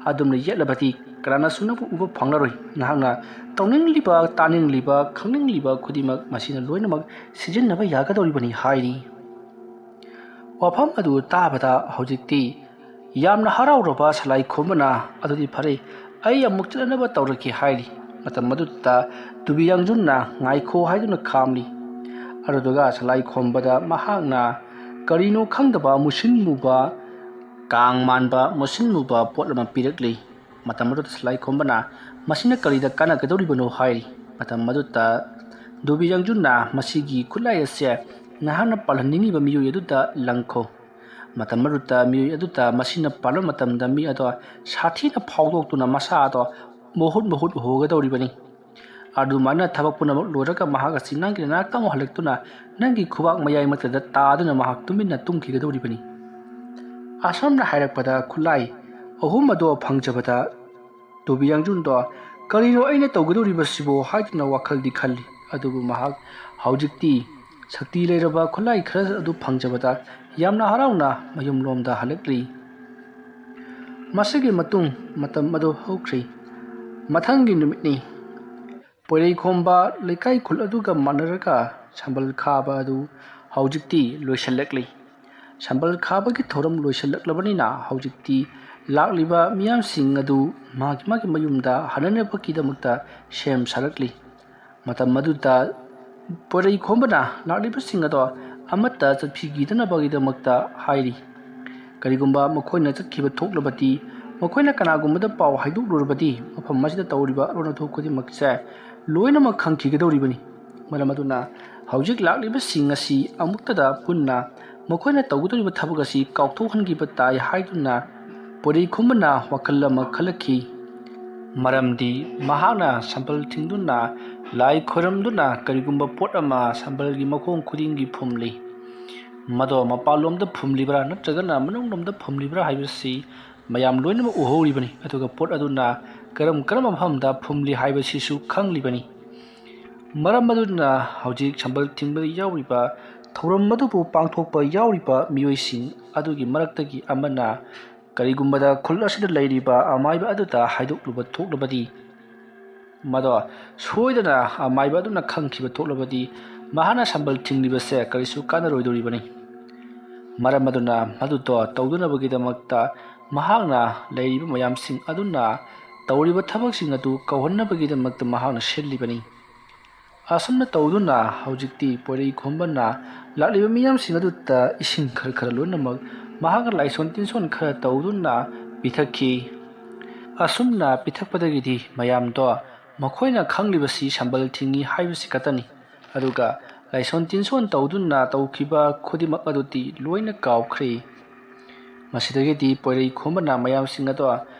ꯑꯗꯨꯝꯅ ꯌꯦꯠꯂꯕꯗꯤ ꯀꯅꯥꯅꯁꯨ ꯅꯪꯕꯨ ꯎꯕ ꯐꯪꯂꯔꯣꯏ꯫ ꯅꯍꯥꯛꯅ ꯇꯧꯅꯤꯡꯂꯤꯕ, ꯇꯥꯅꯤꯡꯂꯤꯕ, ꯈꯪꯅꯤꯡꯂꯤꯕ ꯈꯨꯗꯤꯡꯃꯛ ꯃꯁꯤꯅ ꯂꯣꯏꯅꯃꯛ ꯁꯤꯖꯤꯟꯅꯕ ꯌꯥꯒꯗꯧꯔꯤꯕꯅꯤ" ꯍꯥꯏꯔꯤ꯫ ꯋꯥꯐꯝ ꯑꯗꯨ ꯇꯥꯕꯗ ꯍꯧꯖꯤꯛꯇꯤ ꯌꯥꯝꯅ ꯍꯔꯥꯎꯔꯕ ꯁꯂꯥꯏ ꯈꯨꯝꯕꯅ, "ꯑꯗꯨꯗꯤ ꯐꯔꯦ, ꯑꯩ ꯑꯃꯨꯛ ꯆꯠꯅꯅꯕ ꯇꯧꯔꯒꯦ" ꯍꯥꯏꯔꯤ꯫ ꯃꯇꯝ ꯑꯗꯨꯗ ꯇꯨꯕꯤ ꯌꯥꯡꯖꯨꯟꯅ "ꯉꯥꯏꯈꯣ" ꯍꯥꯏꯗꯨꯅ ꯈꯥꯝꯂꯤ꯫ ꯑꯗꯨꯗꯨꯒ ꯁꯂꯥꯏ ꯈꯣꯝꯕꯗ ꯃꯍꯥꯛꯅ ꯀꯔꯤꯅꯣ ꯈꯪꯗꯕ ꯃꯨꯁꯤꯟ ꯃꯨꯕ, ꯀꯥꯡ ꯃꯥꯟꯕ ꯃꯨꯁꯤꯟ ꯃꯨꯕ ꯄꯣꯠ ꯑꯃ ꯄꯤꯔꯛꯂꯤ꯫ ꯃꯇꯝ ꯑꯗꯨꯗ ꯁꯂꯥꯏ ꯈꯣꯝꯕꯅ, "ꯃꯁꯤꯅ ꯀꯔꯤꯗ ꯀꯥꯟꯅꯒꯗꯧꯔꯤꯕꯅꯣ?" ꯍꯥꯏꯔꯤ꯫ ꯃꯇꯝ ꯑꯗꯨꯗ ꯇꯨꯕꯤ ꯌꯥꯡꯖꯨꯟꯅ, "ꯃꯁꯤꯒꯤ ꯈꯨꯠꯂꯥꯏ ꯑꯁꯦ ꯅꯍꯥꯛꯅ ꯄꯥꯜꯍꯟꯅꯤꯡꯉꯤꯕ ꯃꯤꯑꯣꯏ ꯑꯗꯨꯗ ꯂꯪꯈꯣ꯫ ꯃꯇꯝ ꯑꯗꯨꯗ ꯃꯤꯑꯣꯏ ꯑꯗꯨꯗ ꯃꯁꯤꯅ ꯄꯥꯜꯕ ꯃꯇꯝꯗ ꯃꯤ ꯑꯗꯣ ꯁꯥꯊꯤꯅ ꯐꯥꯎꯗꯣꯛꯇꯨꯅ ꯃꯁꯥ ꯑꯗꯣ ꯃꯍꯨꯠ ꯃꯍꯨꯠ ꯍꯣꯒꯗꯧꯔꯤꯕꯅꯤ꯫ ꯑꯗꯨꯃꯥꯏꯅ ꯊꯕꯛ ꯄꯨꯝꯅꯃꯛ ꯂꯣꯏꯔꯒ ꯃꯍꯥꯛ ꯑꯁꯤ ꯅꯪꯒꯤ ꯅꯥꯛꯇ ꯑꯃꯨꯛ ꯍꯜꯂꯛꯇꯨꯅ ꯅꯪꯒꯤ ꯈꯨꯕꯥꯛ ꯃꯌꯥꯏ ꯃꯛꯇꯗ ꯇꯥꯗꯨꯅ ꯃꯍꯥꯛ ꯇꯨꯃꯤꯟꯅ ꯇꯨꯝꯈꯤꯒꯗꯧꯔꯤꯕꯅꯤ"꯫ ꯑꯁꯨꯝꯅ ꯍꯥꯏꯔꯛꯄꯗ ꯈꯨꯠꯂꯥꯏ ꯑꯍꯨꯝ ꯑꯗꯣ ꯐꯪꯖꯕꯗ ꯇꯨꯕꯤ ꯌꯥꯡꯖꯨꯟꯗꯣ, "ꯀꯔꯤꯅꯣ ꯑꯩꯅ ꯇꯧꯒꯗꯧꯔꯤꯕꯁꯤꯕꯣ?" ꯍꯥꯏꯗꯨꯅ ꯋꯥꯈꯜꯗꯤ ꯈꯜꯂꯤ꯫ ꯑꯗꯨꯕꯨ ꯃꯍꯥꯛ ꯍꯧꯖꯤꯛꯇꯤ ꯁꯛꯇꯤ ꯂꯩꯔꯕ ꯈꯨꯠꯂꯥꯏ ꯈꯔ ꯑꯗꯨ ꯐꯪꯖꯕꯗ ꯌꯥꯝꯅ ꯍꯔꯥꯎꯅ ꯃꯌꯨꯝꯂꯣꯝꯗ ꯍꯜꯂꯛꯂꯤ꯫ ꯃꯁꯤꯒꯤ ꯃꯇꯨꯡ ꯃꯇꯝ ꯑꯗꯨ ꯍꯧꯈ꯭ꯔꯦ꯫ ꯃꯊꯪꯒꯤ ꯅꯨꯃꯤꯠꯅꯤ꯫ ꯄꯣꯏꯔꯩꯈꯣꯝꯕ ꯂꯩꯀꯥꯏ ꯈꯨꯜ ꯑꯗꯨꯒ ꯃꯥꯟꯅꯔꯒ ꯁꯝꯕꯜ ꯈꯥꯕ ꯑꯗꯨ ꯍꯧꯖꯤꯛꯇꯤ ꯂꯣꯏꯁꯤꯜꯂꯛꯂꯤ꯫ ꯁꯝꯕꯜ ꯈꯥꯕꯒꯤ ꯊꯧꯔꯝ ꯂꯣꯏꯁꯤꯜꯂꯛꯂꯕꯅꯤꯅ ꯍꯧꯖꯤꯛꯇꯤ ꯂꯥꯛꯂꯤꯕ ꯃꯤꯌꯥꯝꯁꯤꯡ ꯑꯗꯨ ꯃꯥꯒꯤ ꯃꯥꯒꯤ ꯃꯌꯨꯝꯗ ꯍꯟꯅꯅꯕꯒꯤꯗꯃꯛꯇ ꯁꯦꯝ ꯁꯥꯔꯛꯂꯤ꯫ ꯃꯇꯝ ꯑꯗꯨꯗ ꯄꯣꯏꯔꯩꯈꯣꯝꯕꯅ ꯂꯥꯛꯂꯤꯕꯁꯤꯡ ꯑꯗꯣ ꯑꯃꯠꯇ ꯆꯠꯈꯤꯗꯅꯕꯒꯤꯗꯃꯛꯇ ꯍꯥꯏꯔꯤ꯫ ꯀꯔꯤꯒꯨꯝꯕ ꯃꯈꯣꯏꯅ ꯆꯠꯈꯤꯕ ꯊꯣꯛꯂꯕꯗꯤ, ꯃꯈꯣꯏꯅ ꯀꯅꯥꯒꯨꯝꯕꯗ ꯄꯥꯎ ꯍꯥꯏꯗꯣꯛꯂꯨꯔꯕꯗꯤ, ꯃꯐꯝ ꯑꯁꯤꯗ ꯇꯧꯔꯤꯕ ꯑꯔꯣꯟ ꯑꯊꯨ ꯈꯨꯗꯤꯡꯃꯛꯁꯦ ꯂꯣꯏꯅꯃꯛ ꯈꯪꯈꯤꯒꯗꯧꯔꯤꯕꯅꯤ꯫ ꯃꯔꯝ ꯑꯗꯨꯅ ꯍꯧꯖꯤꯛ ꯂꯥꯛꯂꯤꯕꯁꯤꯡ ꯑꯁꯤ ꯑꯃꯨꯛꯇꯗ ꯄꯨꯟꯅ ꯃꯈꯣꯏꯅ ꯇꯧꯒꯗꯧꯔꯤꯕ ꯊꯕꯛ ꯑꯁꯤ ꯀꯥꯎꯊꯣꯛꯍꯟꯈꯤꯕ ꯇꯥꯏ ꯍꯥꯏꯗꯨꯅ ꯄꯣꯏꯔꯩꯈꯣꯝꯕꯅ ꯋꯥꯈꯜ ꯑꯃ ꯈꯜꯂꯛꯈꯤ꯫ ꯃꯔꯝꯗꯤ ꯃꯍꯥꯛꯅ ꯁꯝꯕꯜ ꯊꯤꯡꯗꯨꯅ, ꯂꯥꯏ ꯈꯣꯏꯔꯝꯗꯨꯅ, ꯀꯔꯤꯒꯨꯝꯕ ꯄꯣꯠ ꯑꯃ ꯁꯝꯕꯜꯒꯤ ꯃꯈꯣꯡ ꯈꯨꯗꯤꯡꯒꯤ ꯐꯨꯝꯂꯤ꯫ ꯃꯗꯣ ꯃꯄꯥꯟꯂꯣꯝꯗ ꯐꯨꯝꯂꯤꯕ꯭ꯔꯥ ꯅꯠꯇ꯭ꯔꯒꯅ ꯃꯅꯨꯡꯂꯣꯝꯗ ꯐꯨꯝꯂꯤꯕ꯭ꯔꯥ ꯍꯥꯏꯕꯁꯤ ꯃꯌꯥꯝ ꯂꯣꯏꯅꯃꯛ ꯎꯍꯧꯔꯤꯕꯅꯤ꯫ ꯑꯗꯨꯒ ꯄꯣꯠ ꯑꯗꯨꯅ ꯀꯔꯝ ꯀꯔꯝꯕ ꯃꯐꯝꯗ ꯐꯨꯝꯂꯤ ꯍꯥꯏꯕꯁꯤꯁꯨ ꯈꯪꯂꯤꯕꯅꯤ꯫ ꯃꯔꯝ ꯑꯗꯨꯅ ꯍꯧꯖꯤꯛ ꯁꯝꯕꯜ ꯊꯤꯡꯕꯗ ꯌꯥꯎꯔꯤꯕ, ꯊꯧꯔꯝ ꯑꯗꯨꯕꯨ ꯄꯥꯡꯊꯣꯛꯄ ꯌꯥꯎꯔꯤꯕ ꯃꯤꯑꯣꯏꯁꯤꯡ ꯑꯗꯨꯒꯤ ꯃꯔꯛꯇꯒꯤ ꯑꯃꯅ ꯀꯔꯤꯒꯨꯝꯕꯗ ꯈꯨꯜ ꯑꯁꯤꯗ ꯂꯩꯔꯤꯕ ꯑꯃꯥꯏꯕ ꯑꯗꯨꯗ ꯍꯥꯏꯗꯣꯛꯂꯨꯕ ꯊꯣꯛꯂꯕꯗꯤ, ꯃꯗꯣ ꯁꯣꯏꯗꯅ ꯑꯃꯥꯏꯕ ꯑꯗꯨꯅ ꯈꯪꯈꯤꯕ ꯊꯣꯛꯂꯕꯗꯤ, ꯃꯍꯥꯛꯅ ꯁꯝꯕꯜ ꯊꯤꯡꯂꯤꯕꯁꯦ ꯀꯔꯤꯁꯨ ꯀꯥꯟꯅꯔꯣꯏꯗꯧꯔꯤꯕꯅꯤ꯫ ꯃꯔꯝ ꯑꯗꯨꯅ ꯃꯗꯨꯗꯣ ꯇꯧꯗꯅꯕꯒꯤꯗꯃꯛꯇ ꯃꯍꯥꯛꯅ ꯂꯩꯔꯤꯕ ꯃꯌꯥꯝꯁꯤꯡ ꯑꯗꯨꯅ ꯇꯧꯔꯤꯕ ꯊꯕꯛꯁꯤꯡ ꯑꯗꯨ ꯀꯧꯍꯟꯅꯕꯒꯤꯗꯃꯛꯇ ꯃꯍꯥꯛꯅ ꯁꯤꯜꯂꯤꯕꯅꯤ꯫ ꯑꯁꯨꯝꯅ ꯇꯧꯗꯨꯅ ꯍꯧꯖꯤꯛꯇꯤ ꯄꯣꯏꯔꯩꯈꯣꯝꯕꯅ ꯂꯥꯛꯂꯤꯕ ꯃꯤꯌꯥꯝꯁꯤꯡ ꯑꯗꯨꯗ ꯏꯁꯤꯡ ꯈꯔ ꯈꯔ ꯂꯣꯏꯅꯃꯛ ꯃꯍꯥꯛꯅ ꯂꯥꯏꯁꯣꯟ ꯇꯤꯟꯁꯣꯟ ꯈꯔ ꯇꯧꯗꯨꯅ ꯄꯤꯊꯛꯈꯤ꯫ ꯑꯁꯨꯝꯅ ꯄꯤꯊꯛꯄꯗꯒꯤꯗꯤ ꯃꯌꯥꯝꯗꯣ ꯃꯈꯣꯏꯅ ꯈꯪꯂꯤꯕꯁꯤ ꯁꯝꯕꯜ ꯊꯤꯡꯉꯤ ꯍꯥꯏꯕꯁꯤ ꯈꯛꯇꯅꯤ꯫ ꯑꯗꯨꯒ ꯂꯥꯏꯁꯣꯟ ꯇꯤꯟꯁꯣꯟ ꯇꯧꯗꯨꯅ ꯇꯧꯈꯤꯕ ꯈꯨꯗꯤꯡꯃꯛ ꯑꯗꯨꯗꯤ ꯂꯣꯏꯅ ꯀꯥꯎꯈ꯭ꯔꯦ꯫ ꯃꯁꯤꯗꯒꯤꯗꯤ ꯄꯣꯏꯔꯩꯈꯣꯝꯕꯅ ꯃꯌꯥꯝꯁꯤꯡ ꯑꯗꯣ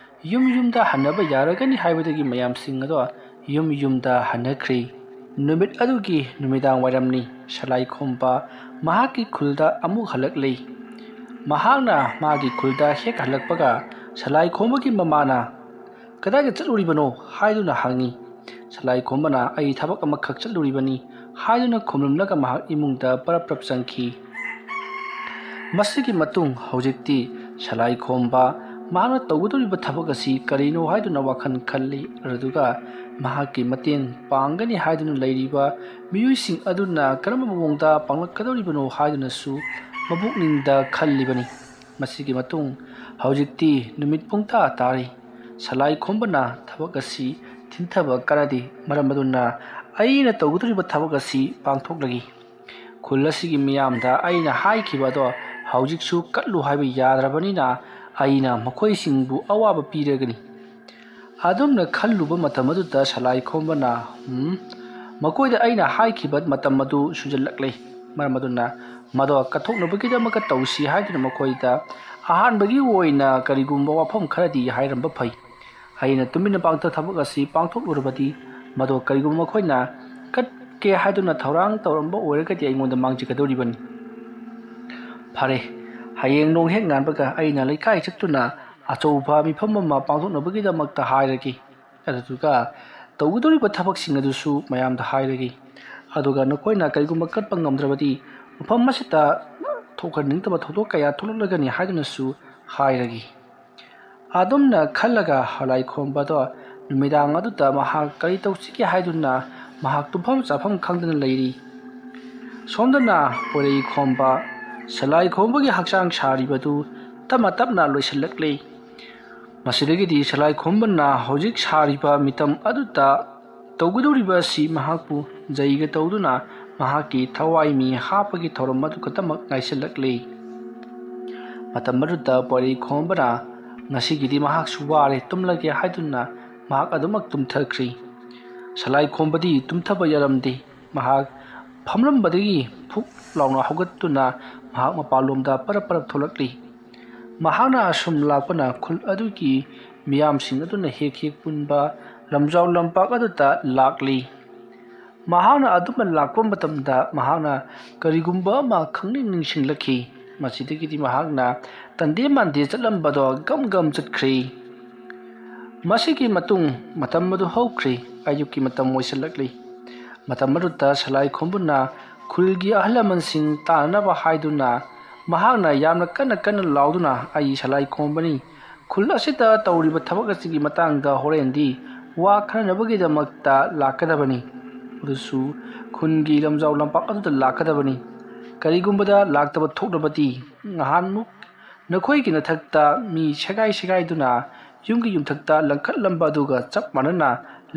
ꯌꯨꯝ ꯌꯨꯝꯗ ꯍꯟꯅꯕ ꯌꯥꯔꯒꯅꯤ ꯍꯥꯏꯕꯗꯒꯤ ꯃꯌꯥꯝꯁꯤꯡ ꯑꯗꯣ ꯌꯨꯝ ꯌꯨꯝꯗ ꯍꯟꯅꯈ꯭ꯔꯦ꯫ ꯅꯨꯃꯤꯠ ꯑꯗꯨꯒꯤ ꯅꯨꯃꯤꯗꯥꯡ ꯋꯥꯏꯔꯝꯅꯤ꯫ ꯁꯂꯥꯏꯈꯣꯝꯕ ꯃꯍꯥꯛꯀꯤ ꯈꯨꯜꯗ ꯑꯃꯨꯛ ꯍꯜꯂꯛꯂꯦ꯫ ꯃꯍꯥꯛꯅ ꯃꯥꯒꯤ ꯈꯨꯜꯗ ꯍꯦꯛ ꯍꯜꯂꯛꯄꯒ ꯁꯂꯥꯏꯈꯣꯝꯕꯒꯤ ꯃꯃꯥꯅ "ꯀꯗꯥꯏꯗ ꯆꯠꯂꯨꯔꯤꯕꯅꯣ?" ꯍꯥꯏꯗꯨꯅ ꯍꯪꯉꯤ꯫ ꯁꯂꯥꯏꯈꯣꯝꯕꯅ "ꯑꯩ ꯊꯕꯛ ꯑꯃꯈꯛ ꯆꯠꯂꯨꯔꯤꯕꯅꯤ, ꯍꯥꯏꯗꯨꯅ ꯈꯨꯝꯂꯝꯂꯒ ꯃꯍꯥꯛ ꯏꯃꯨꯡꯗ ꯄꯔꯞ ꯄꯔꯞ ꯆꯪꯈꯤ꯫ ꯃꯁꯤꯒꯤ ꯃꯇꯨꯡ ꯍꯧꯖꯤꯛꯇꯤ ꯁꯂꯥꯏ ꯈꯣꯝꯕ ꯃꯍꯥꯛꯅ ꯇꯧꯒꯗꯧꯔꯤꯕ ꯊꯕꯛ ꯑꯁꯤ ꯀꯔꯤꯅꯣ ꯍꯥꯏꯗꯨꯅ ꯋꯥꯈꯜ ꯈꯜꯂꯤ꯫ ꯑꯗꯨꯒ ꯃꯍꯥꯛꯀꯤ ꯃꯇꯦꯡ ꯄꯥꯡꯒꯅꯤ ꯍꯥꯏꯗꯨꯅ ꯂꯩꯔꯤꯕ ꯃꯤꯑꯣꯏꯁꯤꯡ ꯑꯗꯨꯅ ꯀꯔꯝꯕ ꯃꯑꯣꯡꯗ ꯄꯥꯡꯂꯛꯀꯗꯧꯔꯤꯕꯅꯣ ꯍꯥꯏꯗꯨꯅꯁꯨ ꯃꯄꯨꯛꯅꯤꯡꯗ ꯈꯜꯂꯤꯕꯅꯤ꯫ ꯃꯁꯤꯒꯤ ꯃꯇꯨꯡ ꯍꯧꯖꯤꯛꯇꯤ ꯅꯨꯃꯤꯠ ꯄꯨꯡꯇꯥ ꯇꯥꯔꯤ꯫ ꯁꯂꯥꯏ ꯈꯣꯝꯕꯅ ꯊꯕꯛ ꯑꯁꯤ ꯊꯤꯟꯊꯕ ꯀꯥꯟꯅꯗꯦ꯫ ꯃꯔꯝ ꯑꯗꯨꯅ ꯑꯩꯅ ꯇꯧꯒꯗꯧꯔꯤꯕ ꯊꯕꯛ ꯑꯁꯤ ꯄꯥꯡꯊꯣꯛꯂꯒꯦ꯫ ꯈꯨꯜ ꯑꯁꯤꯒꯤ ꯃꯤꯌꯥꯝꯗ ꯑꯩꯅ ꯍꯥꯏꯈꯤꯕ ꯑꯗꯣ ꯍꯧꯖꯤꯛꯁꯨ ꯀꯠꯂꯨ ꯍꯥꯏꯕ ꯌꯥꯗ꯭ꯔꯕꯅꯤꯅ ꯑꯩꯅ ꯃꯈꯣꯏꯁꯤꯡꯕꯨ ꯑꯋꯥꯕ ꯄꯤꯔꯒꯅꯤ꯫ ꯑꯗꯨꯝꯅ ꯈꯜꯂꯨꯕ ꯃꯇꯝ ꯑꯗꯨꯗ ꯁꯂꯥꯏ ꯈꯣꯝꯕꯅ, "ꯎꯝ, ꯃꯈꯣꯏꯗ ꯑꯩꯅ ꯍꯥꯏꯈꯤꯕ ꯃꯇꯝ ꯑꯗꯨ ꯁꯨꯖꯜꯂꯛꯂꯦ꯫ ꯃꯔꯝ ꯑꯗꯨꯅ ꯃꯗꯣ ꯀꯠꯊꯣꯛꯅꯕꯒꯤꯗꯃꯛꯇ ꯇꯧꯁꯤ ꯍꯥꯏꯗꯨꯅ ꯃꯈꯣꯏꯗ ꯑꯍꯥꯟꯕꯒꯤ ꯑꯣꯏꯅ ꯀꯔꯤꯒꯨꯝꯕ ꯋꯥꯐꯝ ꯈꯔꯗꯤ ꯍꯥꯏꯔꯝꯕ ꯐꯩ꯫ ꯑꯩꯅ ꯇꯨꯃꯤꯟꯅ ꯄꯥꯡꯊ ꯊꯕꯛ ꯑꯁꯤ ꯄꯥꯡꯊꯣꯛꯂꯨꯔꯕꯗꯤ ꯃꯗꯣ ꯀꯔꯤꯒꯨꯝꯕ ꯃꯈꯣꯏꯅ ꯀꯠꯀꯦ ꯍꯥꯏꯗꯨꯅ ꯊꯧꯔꯥꯡ ꯇꯧꯔꯝꯕ ꯑꯣꯏꯔꯒꯗꯤ ꯑꯩꯉꯣꯟꯗ ꯃꯥꯡꯖꯒꯗꯧꯔꯤꯕꯅꯤ꯫ ꯐꯔꯦ, ꯍꯌꯦꯡ ꯅꯣꯡ ꯍꯦꯛ ꯉꯥꯟꯕꯒ ꯑꯩꯅ ꯂꯩꯀꯥꯏ ꯆꯠꯇꯨꯅ ꯑꯆꯧꯕ ꯃꯤꯐꯝ ꯑꯃ ꯄꯥꯡꯊꯣꯛꯅꯕꯒꯤꯗꯃꯛꯇ ꯍꯥꯏꯔꯒꯦ꯫ ꯑꯗꯨꯗꯨꯒ ꯇꯧꯒꯗꯧꯔꯤꯕ ꯊꯕꯛꯁꯤꯡ ꯑꯗꯨꯁꯨ ꯃꯌꯥꯝꯗ ꯍꯥꯏꯔꯒꯦ꯫ ꯑꯗꯨꯒ ꯅꯈꯣꯏꯅ ꯀꯔꯤꯒꯨꯝꯕ ꯀꯠꯄ ꯉꯝꯗ꯭ꯔꯕꯗꯤ ꯃꯐꯝ ꯑꯁꯤꯗ ꯊꯣꯛꯍꯟꯅꯤꯡꯗꯕ ꯊꯧꯗꯣꯛ ꯀꯌꯥ ꯊꯣꯛꯂꯛꯂꯒꯅꯤ ꯍꯥꯏꯗꯨꯅꯁꯨ ꯍꯥꯏꯔꯒꯦ꯫" ꯑꯗꯨꯝꯅ ꯈꯜꯂꯒ ꯁꯂꯥꯏ ꯈꯣꯝꯕꯗꯣ ꯅꯨꯃꯤꯗꯥꯡ ꯑꯗꯨꯗ ꯃꯍꯥꯛ ꯀꯔꯤ ꯇꯧꯁꯤꯒꯦ ꯍꯥꯏꯗꯨꯅ ꯃꯍꯥꯛ ꯇꯨꯝꯐꯝ ꯆꯥꯐꯝ ꯈꯪꯗꯅ ꯂꯩꯔꯤ꯫ ꯁꯣꯝꯗꯅ ꯄꯣꯏꯔꯩ ꯈꯣꯝꯕ, ꯁꯂꯥꯏ ꯈꯣꯝꯕꯒꯤ ꯍꯛꯆꯥꯡ ꯁꯥꯔꯤꯕꯗꯨ ꯇꯞꯅ ꯇꯞꯅ ꯂꯣꯏꯁꯤꯜꯂꯛꯂꯤ꯫ ꯃꯁꯤꯗꯒꯤꯗꯤ ꯁꯂꯥꯏ ꯈꯣꯝꯕꯅ ꯍꯧꯖꯤꯛ ꯁꯥꯔꯤꯕ ꯃꯤꯇꯝ ꯑꯗꯨꯗ ꯇꯧꯒꯗꯧꯔꯤꯕ ꯑꯁꯤ ꯃꯍꯥꯛꯄꯨ ꯖꯩꯒ ꯇꯧꯗꯨꯅ ꯃꯍꯥꯛꯀꯤ ꯊꯋꯥꯏ ꯃꯤ ꯍꯥꯞꯄꯒꯤ ꯊꯧꯔꯝ ꯑꯗꯨ ꯈꯛꯇꯃꯛ ꯉꯥꯏꯁꯤꯜꯂꯛꯂꯤ꯫ ꯃꯇꯝ ꯑꯗꯨꯗ ꯄꯣꯏꯔꯩ ꯈꯣꯝꯕꯅ ꯉꯁꯤꯒꯤꯗꯤ ꯃꯍꯥꯛꯁꯨ ꯋꯥꯔꯦ, ꯇꯨꯝꯂꯒꯦ ꯍꯥꯏꯗꯨꯅ ꯃꯍꯥꯛ ꯑꯗꯨꯃꯛ ꯇꯨꯝꯊꯈ꯭ꯔꯤ꯫ ꯁꯂꯥꯏ ꯈꯣꯝꯕꯗꯤ ꯇꯨꯝꯊꯕ ꯌꯥꯔꯝꯗꯦ꯫ ꯃꯍꯥꯛ ꯐꯝꯂꯝꯕꯗꯒꯤ ꯐꯨꯛ ꯂꯥꯎꯅ ꯍꯧꯒꯠꯇꯨꯅ ꯃꯍꯥꯛ ꯃꯄꯥꯟꯂꯣꯝꯗ ꯄꯔꯞ ꯄꯔꯞ ꯊꯣꯛꯂꯛꯂꯤ꯫ ꯃꯍꯥꯛꯅ ꯑꯁꯨꯝ ꯂꯥꯛꯄꯅ ꯈꯨꯜ ꯑꯗꯨꯒꯤ ꯃꯤꯌꯥꯝꯁꯤꯡ ꯑꯗꯨꯅ ꯍꯦꯛ ꯍꯦꯛ ꯄꯨꯟꯕ ꯂꯝꯖꯥꯎ ꯂꯝꯄꯥꯛ ꯑꯗꯨꯗ ꯂꯥꯛꯂꯤ꯫ ꯃꯍꯥꯛꯅ ꯑꯗꯨꯝꯅ ꯂꯥꯛꯄ ꯃꯇꯝꯗ ꯃꯍꯥꯛꯅ ꯀꯔꯤꯒꯨꯝꯕ ꯑꯃ ꯈꯪꯅꯤꯡ ꯅꯤꯡꯁꯤꯡꯂꯛꯈꯤ꯫ ꯃꯁꯤꯗꯒꯤꯗꯤ ꯃꯍꯥꯛꯅ ꯇꯟꯗꯦ ꯃꯥꯟꯗꯦ ꯆꯠꯂꯝꯕꯗꯣ ꯒꯝ ꯒꯝ ꯆꯠꯈ꯭ꯔꯦ꯫ ꯃꯁꯤꯒꯤ ꯃꯇꯨꯡ ꯃꯇꯝ ꯑꯗꯨ ꯍꯧꯈ꯭ꯔꯦ꯫ ꯑꯌꯨꯛꯀꯤ ꯃꯇꯝ ꯑꯣꯏꯁꯤꯜꯂꯛꯂꯤ꯫ ꯃꯇꯝ ꯑꯗꯨꯗ ꯁꯂꯥꯏ ꯈꯣꯝꯕꯅ ꯈꯨꯜꯒꯤ ꯑꯍꯜ ꯂꯃꯟꯁꯤꯡ ꯇꯥꯅꯅꯕ ꯍꯥꯏꯗꯨꯅ ꯃꯍꯥꯛꯅ ꯌꯥꯝꯅ ꯀꯟꯅ ꯀꯟꯅ ꯂꯥꯎꯗꯨꯅ, "ꯑꯩ ꯁꯂꯥꯏ ꯈꯣꯝꯕꯅꯤ, ꯈꯨꯜ ꯑꯁꯤꯗ ꯇꯧꯔꯤꯕ ꯊꯕꯛ ꯑꯁꯤꯒꯤ ꯃꯇꯥꯡꯗ ꯍꯣꯔꯦꯟꯗꯤ ꯋꯥ ꯈꯟꯅꯅꯕꯒꯤꯗꯃꯛꯇ ꯂꯥꯛꯀꯗꯕꯅꯤ꯫ ꯑꯗꯨꯁꯨ ꯈꯨꯟꯒꯤ ꯂꯝꯖꯥꯎ ꯂꯝꯄꯥꯛ ꯑꯗꯨꯗ ꯂꯥꯛꯀꯗꯕꯅꯤ꯫ ꯀꯔꯤꯒꯨꯝꯕꯗ ꯂꯥꯛꯇꯕ ꯊꯣꯛꯂꯕꯗꯤ ꯅꯍꯥꯟꯃꯨꯛ ꯅꯈꯣꯏꯒꯤ ꯅꯊꯛꯇ ꯃꯤ ꯁꯦꯒꯥꯏ ꯁꯦꯒꯥꯏꯗꯨꯅ ꯌꯨꯝꯒꯤ ꯌꯨꯝꯊꯛꯇ ꯂꯪꯈꯠꯂꯝꯕ ꯑꯗꯨꯒ ꯆꯞ ꯃꯥꯟꯅꯅ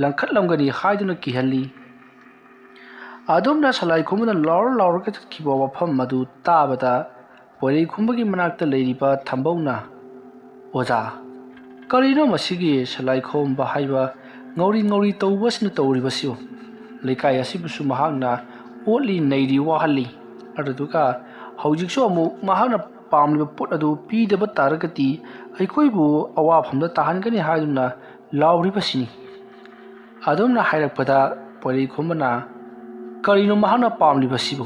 ꯂꯪꯈꯠꯂꯝꯒꯅꯤ" ꯍꯥꯏꯗꯨꯅ ꯀꯤꯍꯜꯂꯤ꯫ ꯑꯗꯨꯝꯅ ꯁꯂꯥꯏ ꯈꯣꯝꯕꯅ ꯂꯥꯎꯔ ꯂꯥꯎꯔꯒ ꯆꯠꯈꯤꯕ ꯋꯥꯐꯝ ꯑꯗꯨ ꯇꯥꯕꯗ ꯄꯣꯏꯔꯩ ꯈꯣꯝꯕꯒꯤ ꯃꯅꯥꯛꯇ ꯂꯩꯔꯤꯕ ꯊꯝꯕꯧꯅ, "ꯑꯣꯖꯥ, ꯀꯔꯤꯅꯣ ꯃꯁꯤꯒꯤ ꯁꯂꯥꯏ ꯈꯣꯝꯕ ꯍꯥꯏꯕ ꯉꯧꯔꯤ ꯉꯧꯔꯤ ꯇꯧꯕꯁꯤꯅ ꯇꯧꯔꯤꯕꯁꯤꯕꯨ? ꯂꯩꯀꯥꯏ ꯑꯁꯤꯕꯨꯁꯨ ꯃꯍꯥꯛꯅ ꯑꯣꯠꯂꯤ ꯅꯩꯔꯤ ꯋꯥꯍꯜꯂꯤ꯫ ꯑꯗꯨꯗꯨꯒ ꯍꯧꯖꯤꯛꯁꯨ ꯑꯃꯨꯛ ꯃꯍꯥꯛꯅ ꯄꯥꯝꯂꯤꯕ ꯄꯣꯠ ꯑꯗꯨ ꯄꯤꯗꯕ ꯇꯥꯔꯒꯗꯤ ꯑꯩꯈꯣꯏꯕꯨ ꯑꯋꯥꯐꯝꯗ ꯇꯥꯍꯟꯒꯅꯤ" ꯍꯥꯏꯗꯨꯅ ꯂꯥꯎꯔꯤꯕꯁꯤꯅꯤ꯫ ꯑꯗꯨꯝꯅ ꯍꯥꯏꯔꯛꯄꯗ ꯄꯣꯏꯔꯩ ꯈꯣꯝꯕꯅ, "ꯀꯔꯤꯅꯣ ꯃꯍꯥꯛꯅ ꯄꯥꯝꯂꯤꯕꯁꯤꯕꯨ?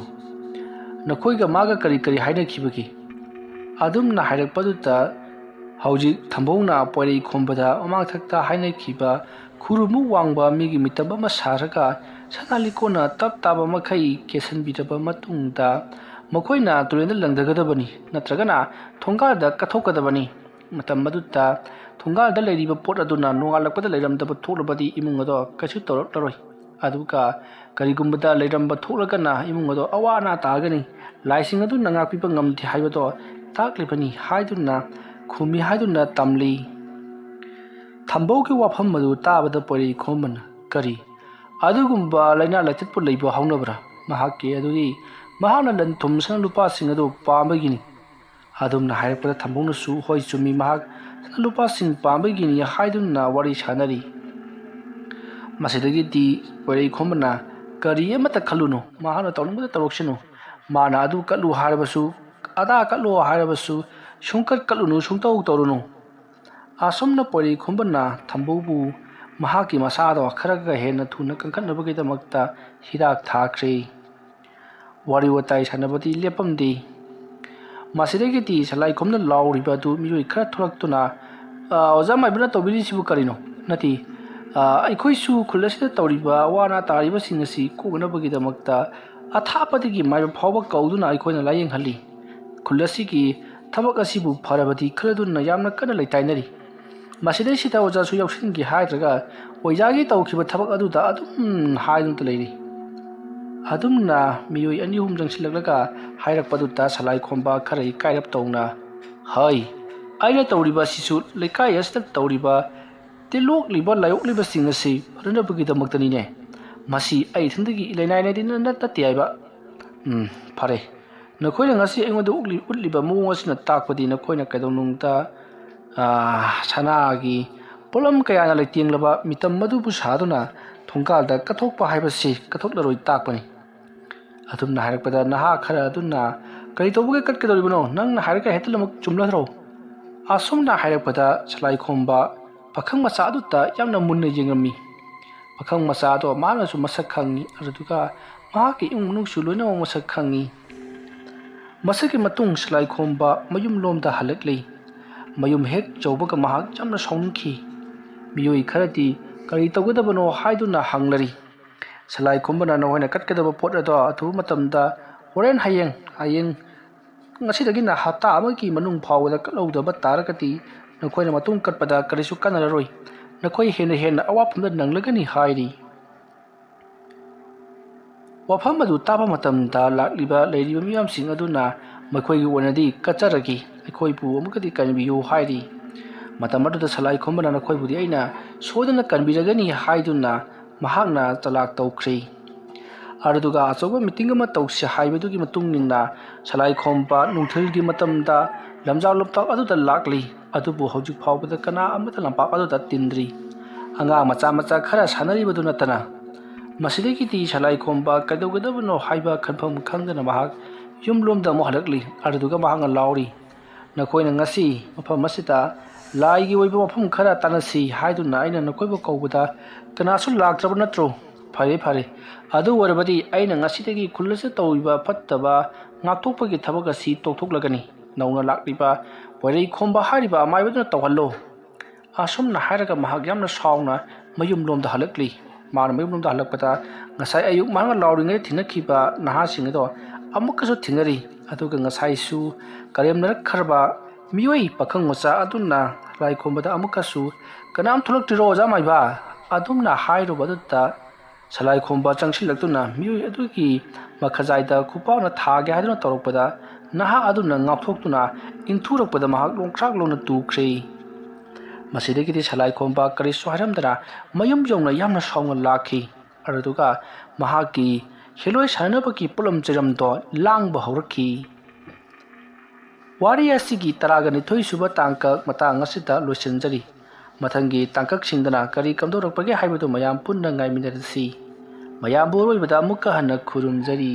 ꯅꯈꯣꯏꯒ ꯃꯥꯒ ꯀꯔꯤ ꯀꯔꯤ ꯍꯥꯏꯅꯈꯤꯕꯒꯦ?" ꯑꯗꯨꯝꯅ ꯍꯥꯏꯔꯛꯄꯗꯨꯗ ꯍꯧꯖꯤꯛ ꯊꯝꯕꯧꯅ ꯄꯣꯏꯔꯩ ꯈꯣꯝꯕꯗ ꯃꯃꯥꯡꯊꯛꯇ ꯍꯥꯏꯅꯈꯤꯕ ꯈꯨꯔꯨꯃꯨꯛ ꯋꯥꯡꯕ ꯃꯤꯒꯤ ꯃꯤꯇꯞ ꯑꯃ ꯁꯥꯔꯒ ꯁꯅꯥ ꯂꯤꯛꯀꯣꯟꯅ ꯇꯞ ꯇꯥꯕ ꯃꯈꯩ ꯀꯦꯁꯤꯟꯕꯤꯔꯕ ꯃꯇꯨꯡꯗ ꯃꯈꯣꯏꯅ ꯇꯨꯔꯦꯟꯗ ꯂꯪꯊꯒꯗꯕꯅꯤ, ꯅꯠꯇ꯭ꯔꯒꯅ ꯊꯣꯡꯒꯥꯜꯗ ꯀꯠꯊꯣꯛꯀꯗꯕꯅꯤ꯫ ꯃꯇꯝ ꯑꯗꯨꯗ ꯊꯣꯡꯒꯥꯜꯗ ꯂꯩꯔꯤꯕ ꯄꯣꯠ ꯑꯗꯨꯅ ꯅꯣꯡꯉꯥꯜꯂꯛꯄꯗ ꯂꯩꯔꯝꯗꯕ ꯊꯣꯛꯂꯕꯗꯤ ꯏꯃꯨꯡ ꯑꯗꯣ ꯀꯩꯁꯨ ꯇꯧꯔꯛꯂꯔꯣꯏ꯫ ꯑꯗꯨꯒ ꯀꯔꯤꯒꯨꯝꯕꯗ ꯂꯩꯔꯝꯕ ꯊꯣꯛꯂꯒꯅ ꯏꯃꯨꯡ ꯑꯗꯣ ꯑꯋꯥ ꯑꯅꯥ ꯇꯥꯒꯅꯤ꯫ ꯂꯥꯏꯁꯤꯡ ꯑꯗꯨꯅ ꯉꯥꯛꯄꯤꯕ ꯉꯝꯗꯦ ꯍꯥꯏꯕꯗꯣ ꯇꯥꯛꯂꯤꯕꯅꯤ ꯍꯥꯏꯗꯨꯅ ꯈꯨꯝꯃꯤ ꯍꯥꯏꯗꯨꯅ ꯇꯝꯂꯤ꯫ ꯊꯝꯕꯧꯒꯤ ꯋꯥꯐꯝ ꯑꯗꯨ ꯇꯥꯕꯗ ꯄꯣꯏꯔꯩ ꯈꯣꯝꯕꯅ, "ꯀꯔꯤ? ꯑꯗꯨꯒꯨꯝꯕ ꯂꯥꯏꯅꯥ ꯂꯥꯏꯆꯠꯄꯨ ꯂꯩꯕ ꯍꯧꯅꯕ꯭ꯔꯥ? ꯃꯍꯥꯛꯀꯤ ꯑꯗꯨꯗꯤ ꯃꯍꯥꯛꯅ ꯂꯟ ꯊꯨꯝ ꯁꯅꯥ ꯂꯨꯄꯥꯁꯤꯡ ꯑꯗꯨ ꯄꯥꯝꯕꯒꯤꯅꯤ"꯫ ꯑꯗꯨꯝꯅ ꯍꯥꯏꯔꯛꯄꯗ ꯊꯝꯕꯧꯅꯁꯨ, "ꯍꯣꯏ, ꯆꯨꯝꯃꯤ, ꯃꯍꯥꯛ ꯁꯅꯥ ꯂꯨꯄꯥꯁꯤꯡ ꯄꯥꯝꯕꯒꯤꯅꯤ" ꯍꯥꯏꯗꯨꯅ ꯋꯥꯔꯤ ꯁꯥꯅꯔꯤ꯫ ꯃꯁꯤꯗꯒꯤꯗꯤ ꯄꯣꯏꯔꯩ ꯈꯣꯝꯕꯅ, "ꯀꯔꯤ ꯑꯃꯠꯇ ꯈꯜꯂꯨꯅꯨ, ꯃꯍꯥꯛꯅ ꯇꯧꯅꯤꯡꯕꯗ ꯇꯧꯔꯛꯁꯅꯨ꯫ ꯃꯥꯅ ꯑꯗꯨ ꯀꯠꯂꯨ ꯍꯥꯏꯔꯕꯁꯨ, ꯑꯗꯥ ꯀꯠꯂꯨ ꯍꯥꯏꯔꯕꯁꯨ, ꯁꯨꯡꯀꯠ ꯀꯠꯂꯨꯅꯨ, ꯁꯨꯡꯇꯧ ꯇꯧꯔꯨꯅꯨ"꯫ ꯑꯁꯨꯝꯅ ꯄꯣꯏꯔꯩ ꯈꯣꯝꯕꯅ ꯊꯝꯕꯧꯕꯨ ꯃꯍꯥꯛꯀꯤ ꯃꯁꯥꯗꯣ ꯈꯔꯒ ꯍꯦꯟꯅ ꯊꯨꯅ ꯀꯟꯈꯠꯅꯕꯒꯤꯗꯃꯛꯇ ꯍꯤꯗꯥꯛ ꯊꯥꯈ꯭ꯔꯦ꯫ ꯋꯥꯔꯤ ꯋꯥꯇꯥꯏ ꯁꯥꯟꯅꯕꯗꯤ ꯂꯦꯞꯄꯝꯗꯦ꯫ ꯃꯁꯤꯗꯒꯤꯗꯤ ꯁꯂꯥꯏꯈꯣꯝꯅ ꯂꯥꯎꯔꯤꯕ ꯑꯗꯨ ꯃꯤꯑꯣꯏ ꯈꯔ ꯊꯣꯛꯂꯛꯇꯨꯅ, "ꯑ, ꯑꯣꯖꯥ ꯃꯥꯏꯕꯅ ꯇꯧꯕꯤꯔꯤꯁꯤꯕꯨ ꯀꯔꯤꯅꯣ? ꯅꯠꯇꯦ, ꯑꯩꯈꯣꯏꯁꯨ ꯈꯨꯜ ꯑꯁꯤꯗ ꯇꯧꯔꯤꯕ ꯑꯋꯥ ꯑꯅꯥ ꯇꯥꯔꯤꯕꯁꯤꯡ ꯑꯁꯤ ꯀꯣꯛꯅꯕꯒꯤꯗꯃꯛꯇ ꯑꯊꯥꯞꯄꯗꯒꯤ ꯃꯥꯏꯕ ꯐꯥꯎꯕ ꯀꯧꯗꯨꯅ ꯑꯩꯈꯣꯏꯅ ꯂꯥꯌꯦꯡꯍꯜꯂꯤ꯫ ꯈꯨꯜ ꯑꯁꯤꯒꯤ ꯊꯕꯛ ꯑꯁꯤꯕꯨ ꯐꯔꯕꯗꯤ ꯈꯜꯂꯗꯨꯅ ꯌꯥꯝꯅ ꯀꯟꯅ ꯂꯩꯇꯥꯏꯅꯔꯤ꯫ ꯃꯁꯤꯗꯩꯁꯤꯗ ꯑꯣꯖꯥꯁꯨ ꯌꯥꯎꯁꯤꯟꯒꯦ ꯍꯥꯏꯗ꯭ꯔꯒ ꯑꯣꯖꯥꯒꯤ ꯇꯧꯈꯤꯕ ꯊꯕꯛ ꯑꯗꯨꯗ ꯑꯗꯨꯝ ꯍꯥꯏꯗꯨꯅꯇ ꯂꯩꯔꯤ꯫ ꯑꯗꯨꯝꯅ ꯃꯤꯑꯣꯏ ꯑꯅꯤ ꯑꯍꯨꯝ ꯆꯪꯁꯤꯜꯂꯛꯂꯒ ꯍꯥꯏꯔꯛꯄꯗꯨꯗ ꯁꯂꯥꯏ ꯈꯣꯝꯕ ꯈꯔ ꯏꯀꯥꯏꯔꯞ ꯇꯧꯅ, "ꯍꯩ, ꯑꯩꯅ ꯇꯧꯔꯤꯕ ꯑꯁꯤꯁꯨ ꯂꯩꯀꯥꯏ ꯑꯁꯤꯗ ꯇꯧꯔꯤꯕ ꯇꯤꯜꯂꯣꯛꯂꯤꯕ ꯂꯥꯏꯑꯣꯛꯂꯤꯕꯁꯤꯡ ꯑꯁꯤ ꯐꯅꯅꯕꯒꯤꯗꯃꯛꯇꯅꯤꯅꯦ꯫ ꯃꯁꯤ ꯑꯩ ꯏꯊꯟꯗꯒꯤ ꯂꯩꯅꯥꯏꯅꯗꯤ ꯅꯠ-, ꯅꯠꯇꯦ ꯍꯥꯏꯕ꯫ ꯎꯝ, ꯐꯔꯦ꯫ ꯅꯈꯣꯏꯅ ꯉꯁꯤ ꯑꯩꯉꯣꯟꯗ ꯎꯠꯂꯤ-, ꯎꯠꯂꯤꯕ ꯃꯑꯣꯡ ꯑꯁꯤꯅ ꯇꯥꯛꯄꯗꯤ ꯅꯈꯣꯏꯅ ꯀꯩꯗꯧꯅꯨꯡꯗ, ꯑꯥ, ꯁꯅꯥꯒꯤ ꯄꯣꯠꯂꯝ ꯀꯌꯥꯅ ꯂꯩꯇꯦꯡꯂꯕ ꯃꯤꯇꯝ ꯑꯗꯨꯕꯨ ꯁꯥꯗꯨꯅ ꯊꯣꯡꯒꯥꯜꯗ ꯀꯠꯊꯣꯛꯄ ꯍꯥꯏꯕꯁꯤ ꯀꯠꯊꯣꯛꯂꯔꯣꯏ ꯇꯥꯛꯄꯅꯤ꯫" ꯑꯗꯨꯝꯅ ꯍꯥꯏꯔꯛꯄꯗ ꯅꯍꯥ ꯈꯔ ꯑꯗꯨꯅ, "ꯀꯔꯤ ꯇꯧꯕꯒꯤ ꯀꯠꯀꯗꯧꯔꯤꯕꯅꯣ? ꯅꯪꯅ ꯍꯥꯏꯔꯒ ꯍꯦꯛꯇ ꯂꯣꯏꯅꯃꯛ ꯆꯨꯝꯂꯗ꯭ꯔꯣ?" ꯑꯁꯨꯝꯅ ꯍꯥꯏꯔꯛꯄꯗ ꯁꯂꯥꯏ ꯈꯣꯝꯕ ꯄꯥꯈꯪ ꯃꯆꯥ ꯑꯗꯨꯗ ꯌꯥꯝꯅ ꯃꯨꯟꯅ ꯌꯦꯡꯂꯝꯃꯤ꯫ ꯄꯥꯈꯪ ꯃꯆꯥ ꯑꯗꯣ ꯃꯍꯥꯛꯅꯁꯨ ꯃꯁꯛ ꯈꯪꯏ, ꯑꯗꯨꯗꯨꯒ ꯃꯍꯥꯛꯀꯤ ꯏꯃꯨꯡ ꯃꯅꯨꯡꯁꯨ ꯂꯣꯏꯅꯃꯛ ꯃꯁꯛ ꯈꯪꯏ꯫ ꯃꯁꯤꯒꯤ ꯃꯇꯨꯡ ꯁꯂꯥꯏ ꯈꯣꯝꯕ ꯃꯌꯨꯝꯂꯣꯝꯗ ꯍꯜꯂꯛꯂꯤ꯫ ꯃꯌꯨꯝ ꯍꯦꯛ ꯌꯧꯕꯒ ꯃꯍꯥꯛ ꯌꯥꯝꯅ ꯁꯥꯎꯅꯤꯡꯈꯤ꯫ ꯃꯤꯑꯣꯏ ꯈꯔꯗꯤ ꯀꯔꯤ ꯇꯧꯒꯗꯕꯅꯣ ꯍꯥꯏꯗꯨꯅ ꯍꯪꯂꯔꯤ꯫ ꯁꯂꯥꯏ ꯈꯣꯝꯕꯅ ꯅꯈꯣꯏꯅ ꯀꯠꯀꯗꯕ ꯄꯣꯠ ꯑꯗꯣ ꯑꯊꯨꯕ ꯃꯇꯝꯗ, ꯍꯣꯔꯦꯟ, ꯍꯌꯦꯡ, ꯍꯌꯦꯡ, ꯉꯁꯤꯗꯒꯤꯅ ꯍꯞꯇꯥ ꯑꯃꯒꯤ ꯃꯅꯨꯡ ꯐꯥꯎꯕꯗ ꯀꯠꯍꯧꯗꯕ ꯇꯥꯔꯒꯗꯤ ꯅꯈꯣꯏꯅ ꯃꯇꯨꯡ ꯀꯠꯄꯗ ꯀꯔꯤꯁꯨ ꯀꯥꯟꯅꯔꯔꯣꯏ꯫ ꯅꯈꯣꯏ ꯍꯦꯟꯅ ꯍꯦꯟꯅ ꯑꯋꯥꯐꯝꯗ ꯅꯪꯂꯒꯅꯤ ꯍꯥꯏꯔꯤ꯫ ꯋꯥꯐꯝ ꯑꯗꯨ ꯇꯥꯕ ꯃꯇꯝꯗ ꯂꯥꯛꯂꯤꯕ, ꯂꯩꯔꯤꯕ ꯃꯤꯌꯥꯝꯁꯤꯡ ꯑꯗꯨꯅ ꯃꯈꯣꯏꯒꯤ ꯑꯣꯏꯅꯗꯤ ꯀꯠꯆꯔꯒꯦ, ꯑꯩꯈꯣꯏꯕꯨ ꯑꯃꯨꯛꯀꯗꯤ ꯀꯟꯕꯤꯌꯨ ꯍꯥꯏꯔꯤ꯫ ꯃꯇꯝ ꯑꯗꯨꯗ ꯁꯂꯥꯏ ꯈꯣꯝꯕꯅ ꯅꯈꯣꯏꯕꯨꯗꯤ ꯑꯩꯅ ꯁꯣꯏꯗꯅ ꯀꯟꯕꯤꯔꯒꯅꯤ ꯍꯥꯏꯗꯨꯅ ꯃꯍꯥꯛꯅ ꯆꯂꯥꯛ ꯇꯧꯈ꯭ꯔꯦ꯫ ꯑꯗꯨꯗꯨꯒ ꯑꯆꯧꯕ ꯃꯤꯇꯤꯡ ꯑꯃ ꯇꯧꯁꯤ ꯍꯥꯏꯕꯗꯨꯒꯤ ꯃꯇꯨꯡ ꯏꯟꯅ ꯁꯂꯥꯏ ꯈꯣꯝꯕ ꯅꯨꯡꯊꯤꯜꯒꯤ ꯃꯇꯝꯗ ꯂꯝꯖꯥꯎ ꯂꯝꯄꯥꯛ ꯑꯗꯨꯗ ꯂꯥꯛꯂꯤ꯫ ꯑꯗꯨꯕꯨ ꯍꯧꯖꯤꯛ ꯐꯥꯎꯕꯗ ꯀꯅꯥ ꯑꯃꯠꯇ ꯂꯝꯄꯥꯛ ꯑꯗꯨꯗ ꯇꯤꯟꯗ꯭ꯔꯤ꯫ ꯑꯉꯥꯡ ꯃꯆꯥ ꯃꯆꯥ ꯈꯔ ꯁꯥꯟꯅꯔꯤꯕꯗꯨ ꯅꯠꯇꯅ꯫ ꯃꯁꯤꯗꯒꯤꯗꯤ ꯁꯂꯥꯏ ꯈꯣꯝꯕ ꯀꯩꯗꯧꯒꯗꯕꯅꯣ ꯍꯥꯏꯕ ꯈꯟꯐꯝ ꯈꯪꯗꯅ ꯃꯍꯥꯛ ꯌꯨꯝꯂꯣꯝꯗ ꯑꯃꯨꯛ ꯍꯜꯂꯛꯂꯤ꯫ ꯑꯗꯨꯗꯨꯒ ꯃꯍꯥꯛꯅ ꯂꯥꯎꯔꯤ, "ꯅꯈꯣꯏꯅ ꯉꯁꯤ ꯃꯐꯝ ꯑꯁꯤꯗ ꯂꯥꯏꯒꯤ ꯑꯣꯏꯕ ꯋꯥꯐꯝ ꯈꯔ ꯇꯥꯟꯅꯁꯤ ꯍꯥꯏꯗꯨꯅ ꯑꯩꯅ ꯅꯈꯣꯏꯕꯨ ꯀꯧꯕꯗ ꯀꯅꯥꯁꯨ ꯂꯥꯛꯇ꯭ꯔꯕ ꯅꯠꯇ꯭ꯔꯣ? ꯐꯔꯦ, ꯐꯔꯦ꯫ ꯑꯗꯨ ꯑꯣꯏꯔꯕꯗꯤ ꯑꯩꯅ ꯉꯁꯤꯗꯒꯤ ꯈꯨꯜ ꯑꯁꯤꯗ ꯇꯧꯔꯤꯕ ꯐꯠꯇꯕ ꯉꯥꯛꯊꯣꯛꯄꯒꯤ ꯊꯕꯛ ꯑꯁꯤ ꯇꯣꯛꯊꯣꯛꯂꯒꯅꯤ꯫ ꯅꯧꯅ ꯂꯥꯛꯂꯤꯕ ꯋꯥꯏꯔꯩ ꯈꯣꯝꯕ ꯍꯥꯏꯔꯤꯕ ꯑꯃꯥꯏꯕꯗꯨꯅ ꯇꯧꯍꯜꯂꯣ꯫" ꯑꯁꯨꯝꯅ ꯍꯥꯏꯔꯒ ꯃꯍꯥꯛ ꯌꯥꯝꯅ ꯁꯥꯎꯅ ꯃꯌꯨꯝꯂꯣꯝꯗ ꯍꯜꯂꯛꯂꯤ꯫ ꯃꯥꯅ ꯃꯌꯨꯝꯂꯣꯝꯗ ꯍꯜꯂꯛꯄꯗ ꯉꯁꯥꯏ ꯑꯌꯨꯛ ꯃꯍꯥꯛꯅ ꯂꯥꯎꯔꯤꯉꯩꯗ ꯊꯦꯡꯅꯈꯤꯕ ꯅꯍꯥꯁꯤꯡ ꯑꯗꯣ ꯑꯃꯨꯛꯀꯁꯨ ꯊꯦꯡꯅꯔꯤ꯫ ꯑꯗꯨꯒ ꯉꯁꯥꯏꯁꯨ ꯀꯔꯦꯝꯅꯔꯛꯈ꯭ꯔꯕ ꯃꯤꯑꯣꯏ ꯄꯥꯈꯪ ꯃꯆꯥ ꯑꯗꯨꯅ ꯁꯂꯥꯏꯈꯣꯝꯕꯗ ꯑꯃꯨꯛꯀꯁꯨ "ꯀꯅꯥꯝ ꯊꯣꯛꯂꯛꯇ꯭ꯔꯤꯔꯣ, ꯑꯣꯖꯥ ꯃꯥꯏꯕ?" ꯑꯗꯨꯝꯅ ꯍꯥꯏꯔꯨꯕ ꯑꯗꯨꯗ ꯁꯂꯥꯏꯈꯣꯝꯕ ꯆꯪꯁꯤꯜꯂꯛꯇꯨꯅ ꯃꯤꯑꯣꯏ ꯑꯗꯨꯒꯤ ꯃꯈꯖꯥꯏꯗ ꯈꯨꯄꯥꯛꯅ ꯊꯥꯒꯦ ꯍꯥꯏꯗꯨꯅ ꯇꯧꯔꯛꯄꯗ ꯅꯍꯥ ꯑꯗꯨꯅ ꯉꯥꯎꯊꯣꯛꯇꯨꯅ ꯏꯟꯊꯨꯔꯛꯄꯗ ꯃꯍꯥꯛ ꯂꯣꯡꯈ꯭ꯔꯥꯛ ꯂꯣꯡꯅ ꯇꯨꯈ꯭ꯔꯦ꯫ ꯃꯁꯤꯗꯒꯤꯗꯤ ꯁꯂꯥꯏꯈꯣꯝꯕ ꯀꯔꯤꯁꯨ ꯍꯥꯏꯔꯝꯗꯅ ꯃꯌꯨꯝ ꯌꯧꯅ ꯌꯥꯝꯅ ꯁꯥꯎꯅ ꯂꯥꯛꯈꯤ꯫ ꯑꯗꯨꯗꯨꯒ ꯃꯍꯥꯛꯀꯤ ꯍꯦꯂꯣꯏ ꯁꯥꯟꯅꯅꯕꯒꯤ ꯄꯣꯠꯂꯝ ꯆꯩꯔꯝꯗꯣ ꯂꯥꯡꯕ ꯍꯧꯔꯛꯈꯤ꯫ ꯋꯥꯔꯤ ꯑꯁꯤꯒꯤ ꯇꯔꯥꯒ ꯅꯤꯊꯣꯏ ꯁꯨꯕ ꯇꯥꯡꯀꯛ ꯃꯇꯥꯡ ꯑꯁꯤꯗ ꯂꯣꯏꯁꯤꯟꯖꯔꯤ꯫ ꯃꯊꯪꯒꯤ ꯇꯥꯡꯀꯛꯁꯤꯡꯗꯅ ꯀꯔꯤ ꯀꯝꯗꯧꯔꯛꯄꯒꯦ ꯍꯥꯏꯕꯗꯨ ꯃꯌꯥꯝ ꯄꯨꯟꯅ ꯉꯥꯏꯃꯤꯟꯅꯔꯁꯤ꯫ ꯃꯌꯥꯝꯕꯨ ꯑꯔꯣꯏꯕꯗ ꯑꯃꯨꯛꯀ ꯍꯟꯅ ꯈꯨꯔꯨꯝꯖꯔꯤ꯫